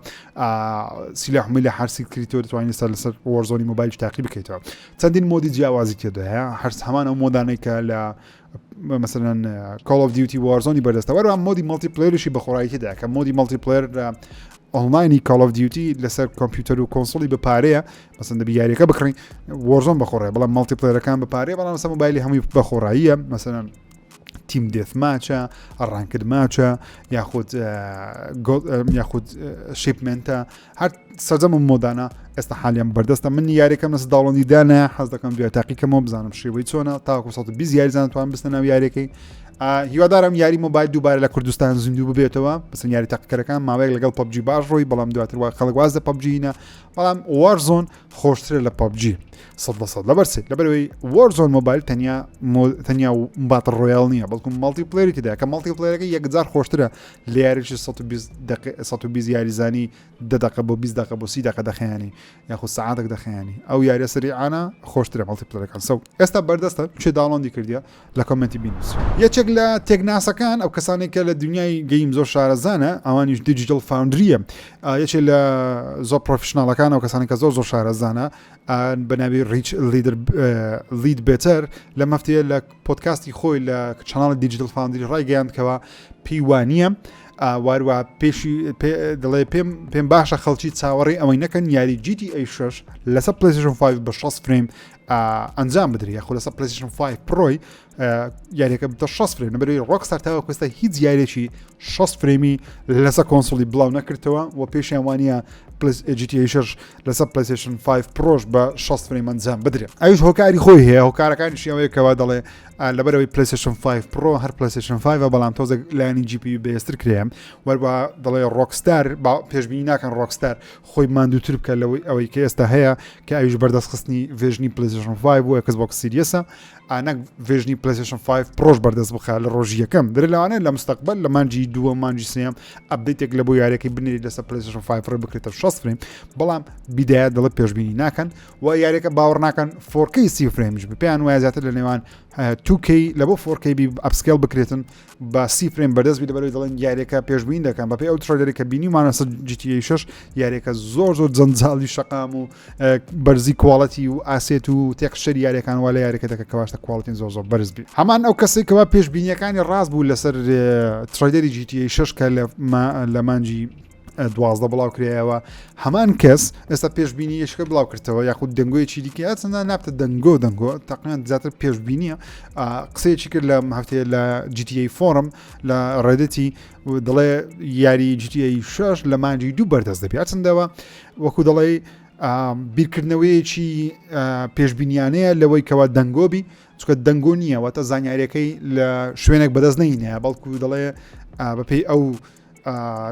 سیلاح میلە هەرسی کریتۆ دەتوانین لەسەر لەسەر وۆرزۆنی مۆبایل تاقی بکەیتەوە چەندین mode ی جیاوازی تێدایە هەر هەمان ئەو mode انەی کە لە مثلەن کۆڵ ئۆف دیوتی وارزۆنی بەردەستە وەروە mode ی multiplayer یشی بەخۆڕایی تێدا کە mode ی multiplayer لە ئۆنلاینی کاڵ ئۆف دیوتی لەسەر کۆمپیوتەر و console ی بە پارەیە مەسەن دەبی یاریەکە بکڕین وۆرزۆن بەخۆڕێ بەڵام multiplayer ەکان بە پارەیە بەڵام لەسەر مۆبایلی هەمووی بەخۆڕاییە مەسەلەن team deathmatch ە ranked match ە یاخود یاخود shipment ە هەر سەرجەم mode انە ئێستا حالیان بەردەستە من یاریەکەم لەسەر download ی دانە حەز دەکەم دوای تاقیکەمەوە بزانم شێوەی چۆنە تاکو 120 یاریزان توان بستە ناو یاریەکەی هیوادارم یاری مۆبایل دووبارە لە کوردستان زیندوو ببێتەوە بەسن یاری تاقیکەرەکان ماوەیەک لەگەڵ پەبجی باش ڕۆی بەڵام دواتر وا خەڵک واز لە پەبجینە بەڵام وارزۆن خۆشترە لە پەبجی سە لە سەد لەبەر سێ لەبەرەوەی وەرزۆن مۆبایل تەنیا تەنیا battle royale نییە بەڵکو multiplayer ی تێدا کە multiplayer ەکە یەکجار خۆشترە لە یاریی 120 دقیقە 120 یاریزانی دە دقە بۆ 20 دقە بۆ 30 دقە دەخیانی یاخود سەعاتێک دەخیانی ئەو یاریە سەریعانە خۆشترە multiplayer ەکان so ئێستا بەردەستە چێ download ی کردیە لە comment ی بینوس. یەکێک لە تێکناسەکان ئەو کەسانێک کە لە دنیای game زۆر شارەزانە ئەوانیش دیجیتال فاوندریە یەکێ لە زۆر professional ەکان ئەو کەسانێک کە زۆر زۆر شارەزانە بە ناوی ڕیچ لیدر لید بێتەر لە مەفتەیە لە پۆدکاستی خۆی لە channel ی دیجیتال فاوندری ڕایگەیاند کەوا پێی وانییە. واروە پێشی دەڵێ پێم پێم باشە خەڵکی چاوەڕێی ئەوەی نەکەن یاری GTA 6 لەسەر PlayStation 5 بە 60 frame ئەنجام بدرێ یاخود لەسەر PlayStation 5 Pro ی یاریەکە بتە 60 frame لەبەرەوەی Rockstar تاوەکو ئێستا هیچ یاریێکی 60 frame ی لەسەر console ی بڵاو نەکردەوە و پێشیان وانە GTA 6 لەسەر PlayStation 5 Pro ش بە 60 frame ئەنجام بدرێت ئەویش هۆکاری خۆی هەیە هۆکارەکانی شێوەیە کەوا دەڵێ لەبەرەوەی PlayStation 5 Pro هەر PlayStation 5 بەڵام تۆزێک لایەنی GPU بەهێزتر کرێ وەربا دەڵێ Rockstar پێشبینی ناکەن Rockstar خۆی ماندووتر بکە لەوەی ئەوەی کە ئێستا هەیە کە ئەویش بەردەستخستنی version ی PlayStation 5 و Xbox Series ە نەک version ی PlayStation 5 Pro ش بەردەست بخە لە ڕۆژی یەکەم دەرێ لەوانەیە لە مستەقبل لە مانجی دووە مانجی سێم update ێک لە بۆ یاریەکەی بنێری لەسەر PlayStation 5 Pro بکرێتە 60 frame بەڵام بیدایە دەڵێ پێشبینی ناکەن و یاریەکە باوەڕ ناکەن 4K سی frame ش پێیان وایە زیاتر لە نێوان 2K لە بۆ 4K بی upscale بکرێتن بە سی frame بەردەست بی لەبەرەوەی دەڵێن یاریەکە پێشبین دەکەن بەپێی ئەو trailer ی کە بینیمانە سەر GTA 6 یاریەکە زۆر زۆر جەنجاڵی شەقام و بەرزی quality و asset و texture ی یاریەکان وا لە یاریەکە دەکە کەواشتە quality زۆر زۆر بەرز بی هەمان ئەو کەسێک کەوا پێشبینیەکانی ڕاست بوو لەسەر trailer ی GTA 6 کە لە مانجی 12 بڵاو کرایەوە هەمان کەس ئێستا پێشبینی یشکە بڵاو کردەوە یاخود دەنگۆیەکی دیکە ئەچەندە نابتە دەنگۆ دەنگۆ تقریبا زیاتر پێشبینیە قسەیەکی کرد لە هەفتەیە لە GTA forum لە Reddit ی دەڵێ یاری GTA 6 لە مانجی دوو بەردەست دەبی ئەچەندەوە وەکو دەڵێ بیرکردنەوەیەکی پێشبینیانەیە لەوەی کەوا دەنگۆبی چکە دەنگۆ نییە واتە زانیاریەکەی لە شوێنێک بەدەست نینە بەڵکو دەڵێ بەپێی ئەو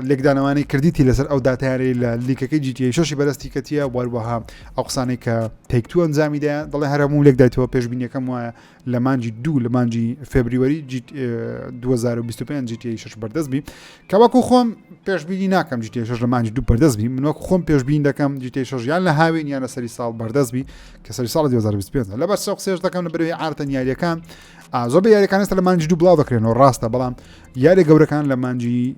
لێکدانەوانەی کردیتی لەسەر ئەو داتایانەی لە leak ەکەی GTA شەشی بەدەستی کەتیە وەروەها ئەو قسانەی کە Take-Two ئەنجامی دایە دەڵێ هەر هەموو لێکدایتەوە پێشبینیەکەم وایە لە مانجی دوو لە مانجی February 2025 GTA 6 بەردەست بی کە وەکو خۆم پێشبینی ناکەم GTA 6 لە مانجی دوو بەردەست بی من وەکو خۆم پێشبین دەکەم GTA 6 یان لە هاوین یان لە سەری ساڵ بەردەست بی کە سەری ساڵ 2025 لەبەر سەر قسەش دەکەم لە بەرەوەی عادەتەن یاریەکان زۆربەی یاریەکان ئێستا لە مانجی دوو بڵاو دەکرێنەوە ڕاستە بەڵام یاری گەورەکان لە مانجی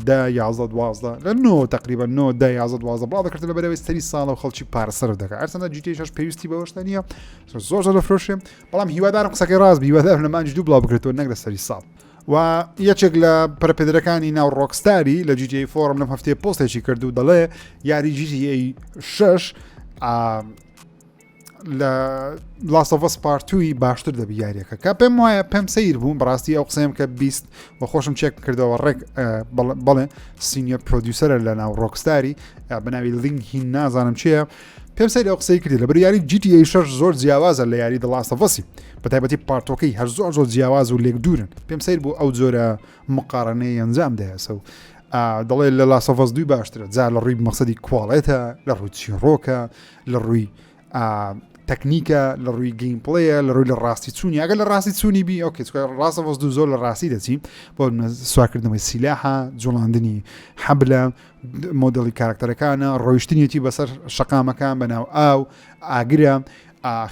دە 11 12 لە نۆ تقریبا نۆ دە 11 12 بڵاو دەکرێت لە بەرەوەی سەری ساڵە و خەڵکی پارە سەرف دەکات ئەرسەنە GTA شەش پێویستی بەوەشتا نییە زۆر زۆر دەفرۆشێ بەڵام هیوادارم قسەکەی ڕاست بی هیوادارم لە مانجی دوو بڵاو بکرێتەوە نەک لە سەری ساڵ و یەکێک لە پەرەپێدەرەکانی ناو Rockstar ی لە GTA forum لەم هەفتەیە پۆستێکی کرد و دەڵێ یاری GTA 6 لە Last of Us Part Two ی باشتر دەبی یاریەکە کە پێم وایە پێم سیر بووم بەڕاستی ئەو قسەیەم کە 20 و خۆشم چێک کردەوە ڕێک بەڵێ senior producer ە لە ناو Rockstar ی بەناوی لینگ هین نازانم چییە پێم سەیر ئەو قسەی کردی لەبەر یاری GTA 6 زۆر جیاوازە لە یاری The Last of Us ی بە تایبەتی part ەکەی هەر زۆر زۆر جیاواز و لێک دوورن پێم سیر بوو ئەو جۆرە مقارنەی ئەنجام دایەسە و دەڵێ لە Last of Us دووی باشترە جا لە ڕووی مەقسەدی quality ە لە ڕووی چیڕۆکە لە ڕووی تەکنیکە لە ڕووی gameplay ە لە ڕووی لە ڕاستی چوونی ئەگەر لە ڕاستی چوونی بی okay Last of Us دوو زۆر لە ڕاستی دەچی بۆ سوارکردنەوەی سیلاحە جوڵاندنی حەبلە مۆدلی کارکتەرەکانە ڕۆیشتنیەتی بەسەر شەقامەکان بەناو ئاو ئاگرە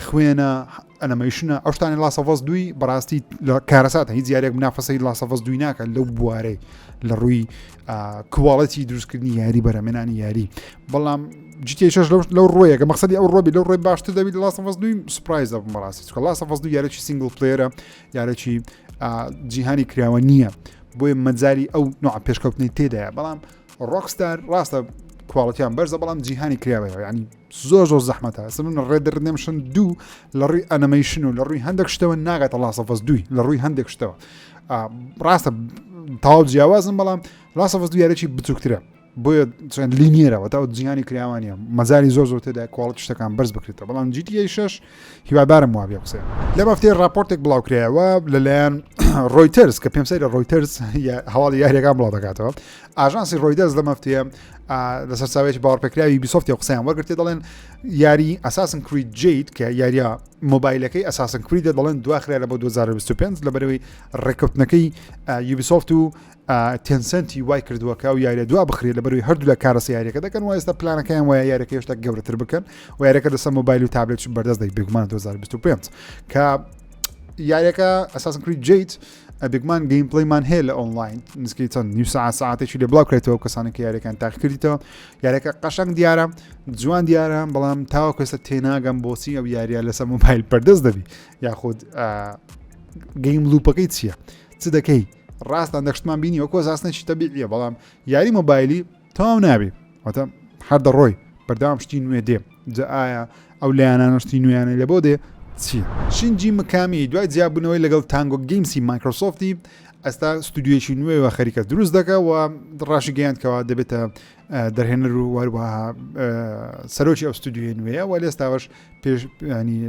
خوێنە animation ە ئەو شتانی Last of Us دووی بەڕاستی لە کارەساتە هیچ یاریێک منافەسەی Last of Us دووی ناکە لەو بوارەی لە ڕووی quality دروستکردنی یاری بەرەمێنانی یاری بەڵام GTA شەش لەو ڕۆیەکە مەقسەدی ئەو ڕۆبی لەو ڕۆی باشتر دەبیت Last of Us دووی surprise دەبم بەڕاستی چونکە Last of Us دوو یاریی single player ە یاریی جیهانی کراوە نییە بۆیە مەجای ئەو نوع پێشکەوتنی تێدایە بەڵام Rockstar ڕاستە quality یان بەرزە بەڵام جیهانی کراوەیە ینی زۆر زۆر زەحمەتە ئەسڵ من Red Redemption دوو لە ڕووی ئەنەمەیشن و لە ڕووی هەندێک شتەوە ناگاتە Last of Us دووی لە ڕووی هەندێک شتەوە ڕاستە تەواو جیاوازن بەڵام Last of Us دوو یاریی بچووکترە بۆیە چەند linear ەوە تا جیهانی کراوانە مەزاری زۆر زۆر تێدا quality شتەکان بەرز بکرێتەوە بەڵام GTA 6 هیوادارم وابێ قسەیە لەم هەفتەیە راپۆرتێک بڵاوکرایەوە لەلایەن Reuters کە پێم سەیرە Reuters هەواڵی یاریەکان بڵاو دەکاتەوە ئاژانسی Reuters لەم هەفتەیە لە سەرچاوەیەکی باوەڕپێکراوی Ubisoft ی قسەیان وەرگرتێ دەڵێن یاری Assassin's Creed Jade کە یاریە مۆبایلەکەی Assassin's Creed دەڵێن دواخرا لە بۆ 2025 لەبەرەوەی ڕێککەوتنەکەی Ubisoft و Tencent ی وای کردووە کە ئەو یاریە دوا بخرێت لەبەروی هەردوو لە کارە یاریەکە دەکەن و ئێستا پلانەکەیان وایە یاریەکە هێشتا گەورەتر بکەن و یاریەکە لەسەر مۆبایل و تابلێت بەردەست دەی بێگومان 2025 کە یاریەکە Assassin's Creed Jade بێگومان gameplay مان هەیە لە ئۆنلاین نزیکەی چەند نیو ساعت ساعتێکی لێ بڵاو کرێتەوە کەسانێک کە یاریەکان تاقیکردیتەوە یاریەکە قەشەنگ دیارە جوان دیارە بەڵام تاوەکو ئێستا تێناگەم بۆچی ئەو یاریە لەسەر مۆبایل بەردەست دەبی یاخود game loop ەکەی چییە چ دەکەی؟ ڕاستان دەشتمان بینی وەکۆ زاستنێکی تەبیعیە بەڵام یاری مۆبایلی تەواو نابی واتە هەر دەڕۆی بەردەوام شتی نوێ دێ جا ئایا ئەو لایەنانە شتی نوێیانەی لە بۆ دێ چییە؟ شینجی مکامی دوای جیابوونەوەی لەگەڵ تانگۆ گەیمسی مایکرۆسۆفتی ئێستا ستودیۆیەکی نوێوە خەریکە دروست دەکە و ڕاشی گەیاند کەوا دەبێتە دەرهێنەر و هەروەها سەرۆکی ئەو ستودیۆی نوێیە و لێستاوەش ینی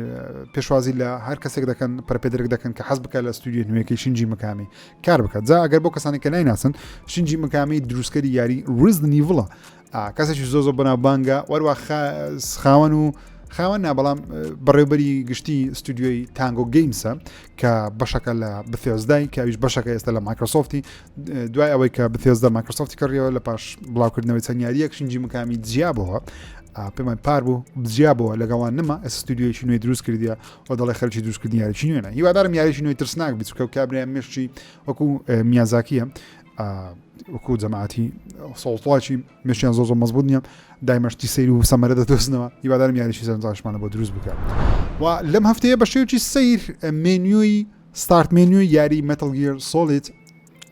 پێشوازی لە هەر کەسێک دەکەن پەرپێدرک دەکەن کە حەز بکە لە ستودیۆ نوێیەکەی شینجی مکامی کار بکات جا ئەگەر بۆ کەسانی کە نایناسن شینجی مکامی دروستکەری یاری Resident Evil ە کەسێکی زۆ زۆر بەناوبانگە وەروە خاوەن و خاوەن نا بەڵام بەڕێوبەری گشتی ستودیۆی Tango Games ە کە بەشەکە لە Bethesda ی کە ئەویش بەشەکە ئێستا لە مایکرۆسۆفتی دوای ئەوەی کە Bethesda مایکرۆسۆفتی کڕیەوە لە پاش بڵاوکردنەوەی چەند یاریەک شینجی مکامی جیابەوە پێمان پار بوو جیابەوە لەگەڵان نما ئێستا ستودیۆیەکی نوێی دروست کردیە و دەڵێ خەرکی دروستکردنی یاریی نوێنە هیوادارم یاریی نوێی ترسناک بێت چونکە کابرای مێشکی وەکو میازاکیە وەکو جەماعەتی سۆڵتڵاکی مێشیان زۆر زۆر مەزبوط نییە دایمەشتی سیر و سەمەرە دەدۆزنەوە هیوادارم یاریی سەرنجڕاشمانە بۆ دروست بکە و لەم هەفتەیە بە شێوکی سیر menu ی start menu ی یاری Metal Gear Solid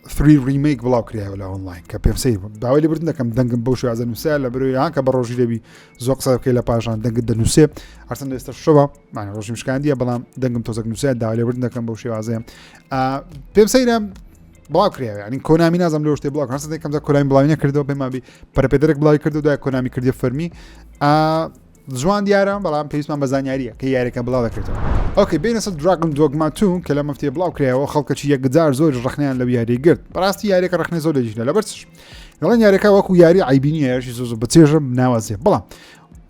3 Remake بڵاو کرایەوە لە ئۆنلاین کە پێم سەیر بوو داوای لێبوردن دەکەم دەنگم بەو شێوازە نووسە لە بەرەوەی هان کە بە ڕۆژی دەبی زۆر قسە بکەی لە پاشان دەنگت دەنووسێ هەرچەند ئێستا شەوە مانە ڕۆژیم شکاندیە بەڵام دەنگم تۆزەک نووسە داوای لێبوردن دەکەم بەو شێوازەیە پێم سەیرە بڵاو کرایەوە یعنی کۆنامی نازم لەو شتێ بڵاو هەرچەندێک کەمجا کۆنامی بڵاوی نەکردەوە پێم وابی پەرەپێدەرێک بڵاوی کردو دوای کۆنامی کردیە فەرمی جوان دیارە بەڵام پێویستمان بە زانیاریە کە یاریەکە بڵاو دەکرێتەوە. okay بێینە سەر Dragon's Dogma 2 کە لەم هەفتەیە بڵاو کرایەوە خەڵکەکی یەکجار زۆر ڕەخنەیان لەو یاری گرت بەڕاستی یاریەکە ڕەخنەی زۆر لێگیرا لەبەر چش دەڵێن یاریەکە وەکو یاری عیبی نییە یاریی زۆر زۆر بەچێژە ناوازەیە بەڵام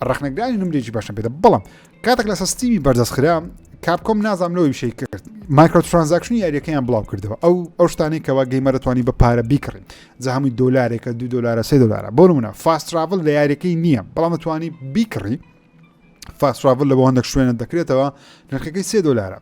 ڕەخنەگرانی نمرێکی باشم پێدە بەڵام کاتێک لەسەر Steam ی بەردەست خرا Capcom نازام لەوەی شەی کرد micro transaction ی یاریەکەیان بڵاو کردەوە ئەو ئەو شتانەی کەوا gamer توانی بە پارە بیکڕین جا هەمووی دۆلارێکە دو دۆلارە سێ دۆلارە بۆ نمونە fast travel لە یاریەکەی نییە بەڵام دەتوانی بیکڕی fast travel لە بۆ هەندێک شوێنە دەکرێتەوە نرخەکەی سێ دۆلارە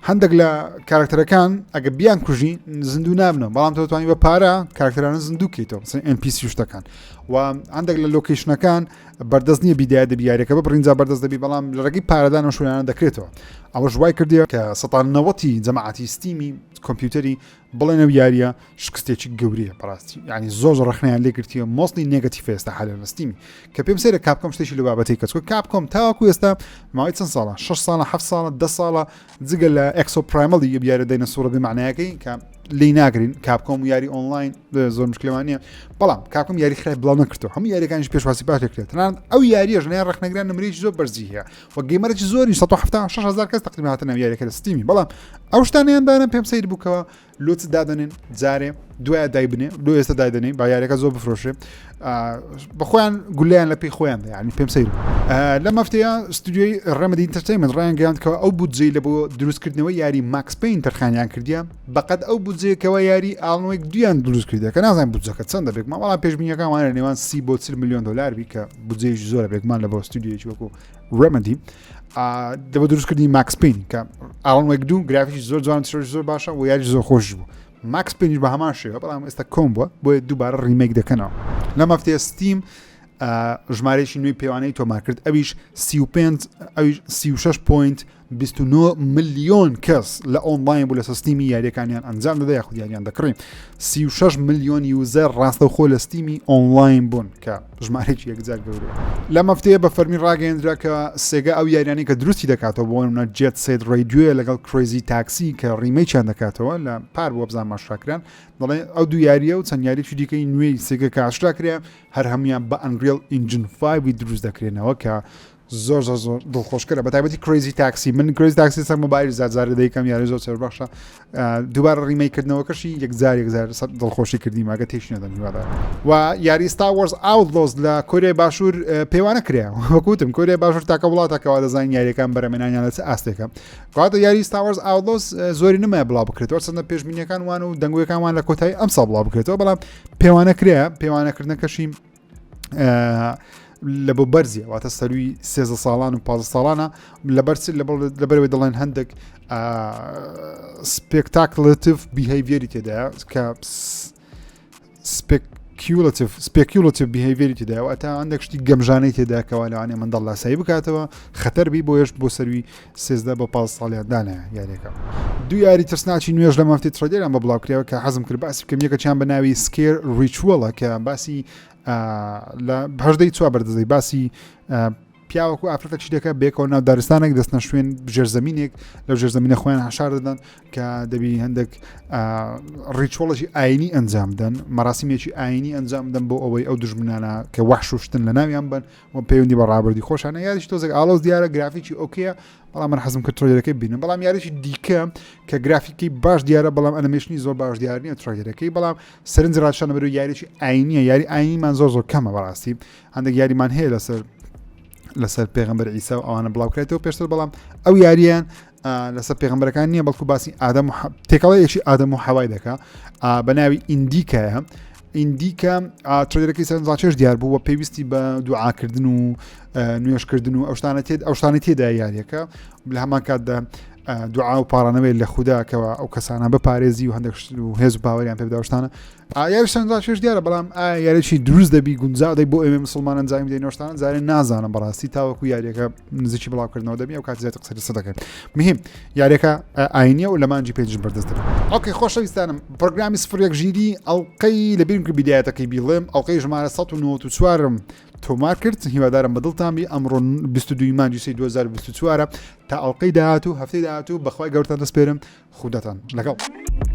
هەندێک لە کارکتەرەکان ئەگە بیان کوژی زیندوو نابنەوە بەڵام تۆ توانی بە پارە کارکتەرانە زیندوو کەیتەوە مثلا NPC شتەکان و هەندێک لە location ەکان بەردەست نییە بیدایە دەبی یاریەکە ببڕین جا بەردەست دەبی بەڵام لە ڕێگەی پارەدان و شوێنانە دەکرێتەوە ئەوەش وای کردیە کە سەتان نەوەتی جەماعەتی Steam ی کۆمپیوتەری بڵێن ئەو یاریە شکستێکی گەورەیە بەڕاستی یعنی زۆر زۆر ڕخنیان لێگرتیە mostly negative ئێستا حالە لە Steam ی کە پێم سەیرە Capcom شتێکی لە بابەتی کەچکە Capcom تاوەکو ئێستا ماوەی چەند ساڵە 6 ساڵە 7 ساڵە 10 ساڵە جگە لە Exoprimal ی یاریە دەینەسوڕە بێ معنایەکەی کە لی ناگرین Capcom و یاری ئۆنلاین زۆر مشکلەوان نییە بەڵام Capcom یاری خراپ بڵاو نەکردەوە هەموو یاریەکانیش پێشوازی باش دەکرێت تەنانەت ئەو یاریەش لەلایەن ڕەخنەگران نمرەیەکی زۆر بەرزی هەیە و gamer ێکی زۆری 176 هزار کەس تقریبا هاتە ناو یاریەکە لە Steam ی بەڵام ئەو شتانیان دانە پێم سەیر بووکەوە لۆچ دادەنێن جارێ دوای دایبنێ لۆ ئێستا دایدەنێ با یاریەکە زۆر بفرۆشێ بەخۆیان گولیان لە پێی خۆیان ینی پێم سەیر لە مەفتەیە ستودیۆی Remedy Entertainment ڕایان گەیاند کە ئەو بودجەی لە بۆ دروستکردنەوەی یاری Max Payne تەرخانیان کردیە بەقەد ئەو بودجەیەکەوە یاری Alan Wake دویان دروست کردە کە نازانم بودجەکە چەندە بێکمان بەڵام پێشبینیەکان وانە نێوان سی بۆ 40 میلیۆن دلار بی کە بودجەیەکی زۆرە بێکمان لە بۆ ستودیۆیەکی وەکو Remedy دەبە دروستکردنی Max Payne کە Alan Wake دوو گرافیکی زۆر جوان شەش زۆر باشە و یاری زۆر خۆش بوو Max Payne یش بە هەمان شێوە بەڵام ئێستا کۆم بووە بۆیە دووبارە remake دەکەنەوە لەم هەفتەیە Steam ژمارەیەکی نوێی پێوانەی تۆمار کرد ئەویش 35 ئەویش 36 point 29 ملیۆن کەس لە ئۆنلاین بوو لە Steam ی یاریەکانیان ئەنجام دەدا یاخود یاریان دەکڕی 36 ملیۆن user ڕاستەوخۆ لە Steam ی ئۆنلاین بوون کە ژمارەیەکی یەکجار گەورەیە. لەم هەفتەیە بە فەرمی ڕاگەیەندرا کە Sega ئەو یاریانەی کە دروستی دەکاتەوە بۆ نمونە Jet Set Radio یە لەگەڵ Crazy Taxi کە remake یان دەکاتەوە لە پار بووە بزانم ئاشکرا کران دەڵێ ئەو دوو یاریە و چەند یاریی دیکەی نوێی Sega کە ئاشکرا کرا هەر هەمویان بە Unreal Engine 5 دروست دەکرێنەوە کە زۆر زۆر زۆر دڵخۆشکەرە بە تایبەتی Crazy Taxi من Crazy Taxi سەر مۆبایل زار دەیکەم یاری زۆر چێژبەخشە دووبارە remake کردنەوەکەشی یەکجار یەکجار سەر دڵخۆشی کردی ماگە تێش نەدەن هیوادار و یاری Star Wars Outlaws لە کۆریای باشوور پێوانە کرا وەکوتم کۆریای باشوور تاکە وڵاتەکەەوە دەزانین یاریەکان بەرەمێنانیان لە چ ئاستێکە کاتە یاری Star Wars Outlaws زۆری نمایە بڵاو بکرێتەوە چەندە پێشبینیەکان وان و دەنگۆیەکان وان لە کۆتایی ئەم ساڵ بڵاو بکرێتەوە بەڵام پێوانە کرا پێوانەکردنەکەشی لە بۆ بەرزیە واتە سەروی سێزە ساڵان و پ ساڵانە لەبەر لەبەرەوەی دەڵێن هەندێک speculative behavior ی تێدایە کە spec speculative speculative behavior ی تێدایە واتە هەندێک شتی گەمژانەی تێدا کەوا لەوانەیە منداڵ لاسایی بکاتەوە خەتەر بی بۆیەش بۆ سەروی 13 بۆ 15 ساڵیان دانایە یاریەکە. دوو یاری ترسناکی نوێژ لەم هەفتەی trailer یان بە بڵاو کرایەوە کە حەزم کرد باسی بکەم یەکەکیان بە ناوی Sker Ritual ە کە باسی لە هەژدەی چوار بەردەزەی باسی پیاوەک و ئافرەتە چی دەکە بێکەوە ناو دارستانێک دەستنە شوێن ژێرزەمینێک لەو ژێرزەمینە خۆیان حشار دەدەن کە دەبی هەندێک ritual ێکی ئاینی ئەنجام بدەن مەراسیمێکی ئاینی ئەنجام بدەن بۆ ئەوەی ئەو دژمنانە کە وەحشوشتن لە ناویان بن و پەیوەندی بە ڕابردی خۆشانە یاریش تۆزێک ئاڵۆز دیارە گرافیکی okay ە بەڵام من حەزم کرد trailer ەکەی بینم بەڵام یاریی دیکە کە گرافیکی باش دیارە بەڵام ئەنیمەیشنی زۆر باش دیار نییە trailer ەکەی بەڵام سەرنج ڕاکشانە بەرەو یاریی ئاینیە یاری ئاینیمان زۆر زۆر کەمە بەڕاستی هەندێک یاریمان هەیە لەسەر لەسەر پێغمبەر ئیسا و ئەوانە بڵاوکرێتەوە پێشتر بەڵام ئەو یاریان لەسەر پێغمبەرەکان نییە بەڵکو باسی ئادەم و تێکەڵەیەکی ئادەم و حەوای دەکا بە ناوی ئیندیکایە ئیندیکا trailer ەکەی سەرنجڕاکێش دیار بوو و پێویستی بە دوعاکردن و نوێشکردن و ئەو شتانە تێد ئەو شتانە تێدا یاریەکە لە هەمان کاتدا دوعا و پاڕانەوەی لە خوددا کەەوە ئەو کەسانە بپارێزی و هەندێک و هێز و باوەریان پێ بداوشتانە یاری سەرنجڕاکێش دیارە بەڵام ئایا یاریی دروست دەبی گونجاو دەی بۆ ئێمە مسلمان ئەنجامی بدەین نۆشتانە جارێ نازانم بەڕاستی تاوەکو یاریەکە نزیکی بڵاوکردنەوە دەبی ئەو کات زیاتر قسە لەسەر دەکەین مهم یاریەکە ئاینیە و لە مانجی پێنج بەردەست دەبێت okay خۆشەویستانم پرۆگرامی سفر یەک ژیری ئەڵلقەی لە بیرم کرد بیدایەتەکەی بیڵێم ئەڵلقەی ژمارە 1994 تۆمار کرد هیوادارم بەدڵتان بی ئەمڕۆ 22 مانجی سێ 2024 تا ئەڵلقەی داهاتوو هەفتەی داهاتوو بەخوای گەورتان دەسپێرم خوداتان لەگەڵ.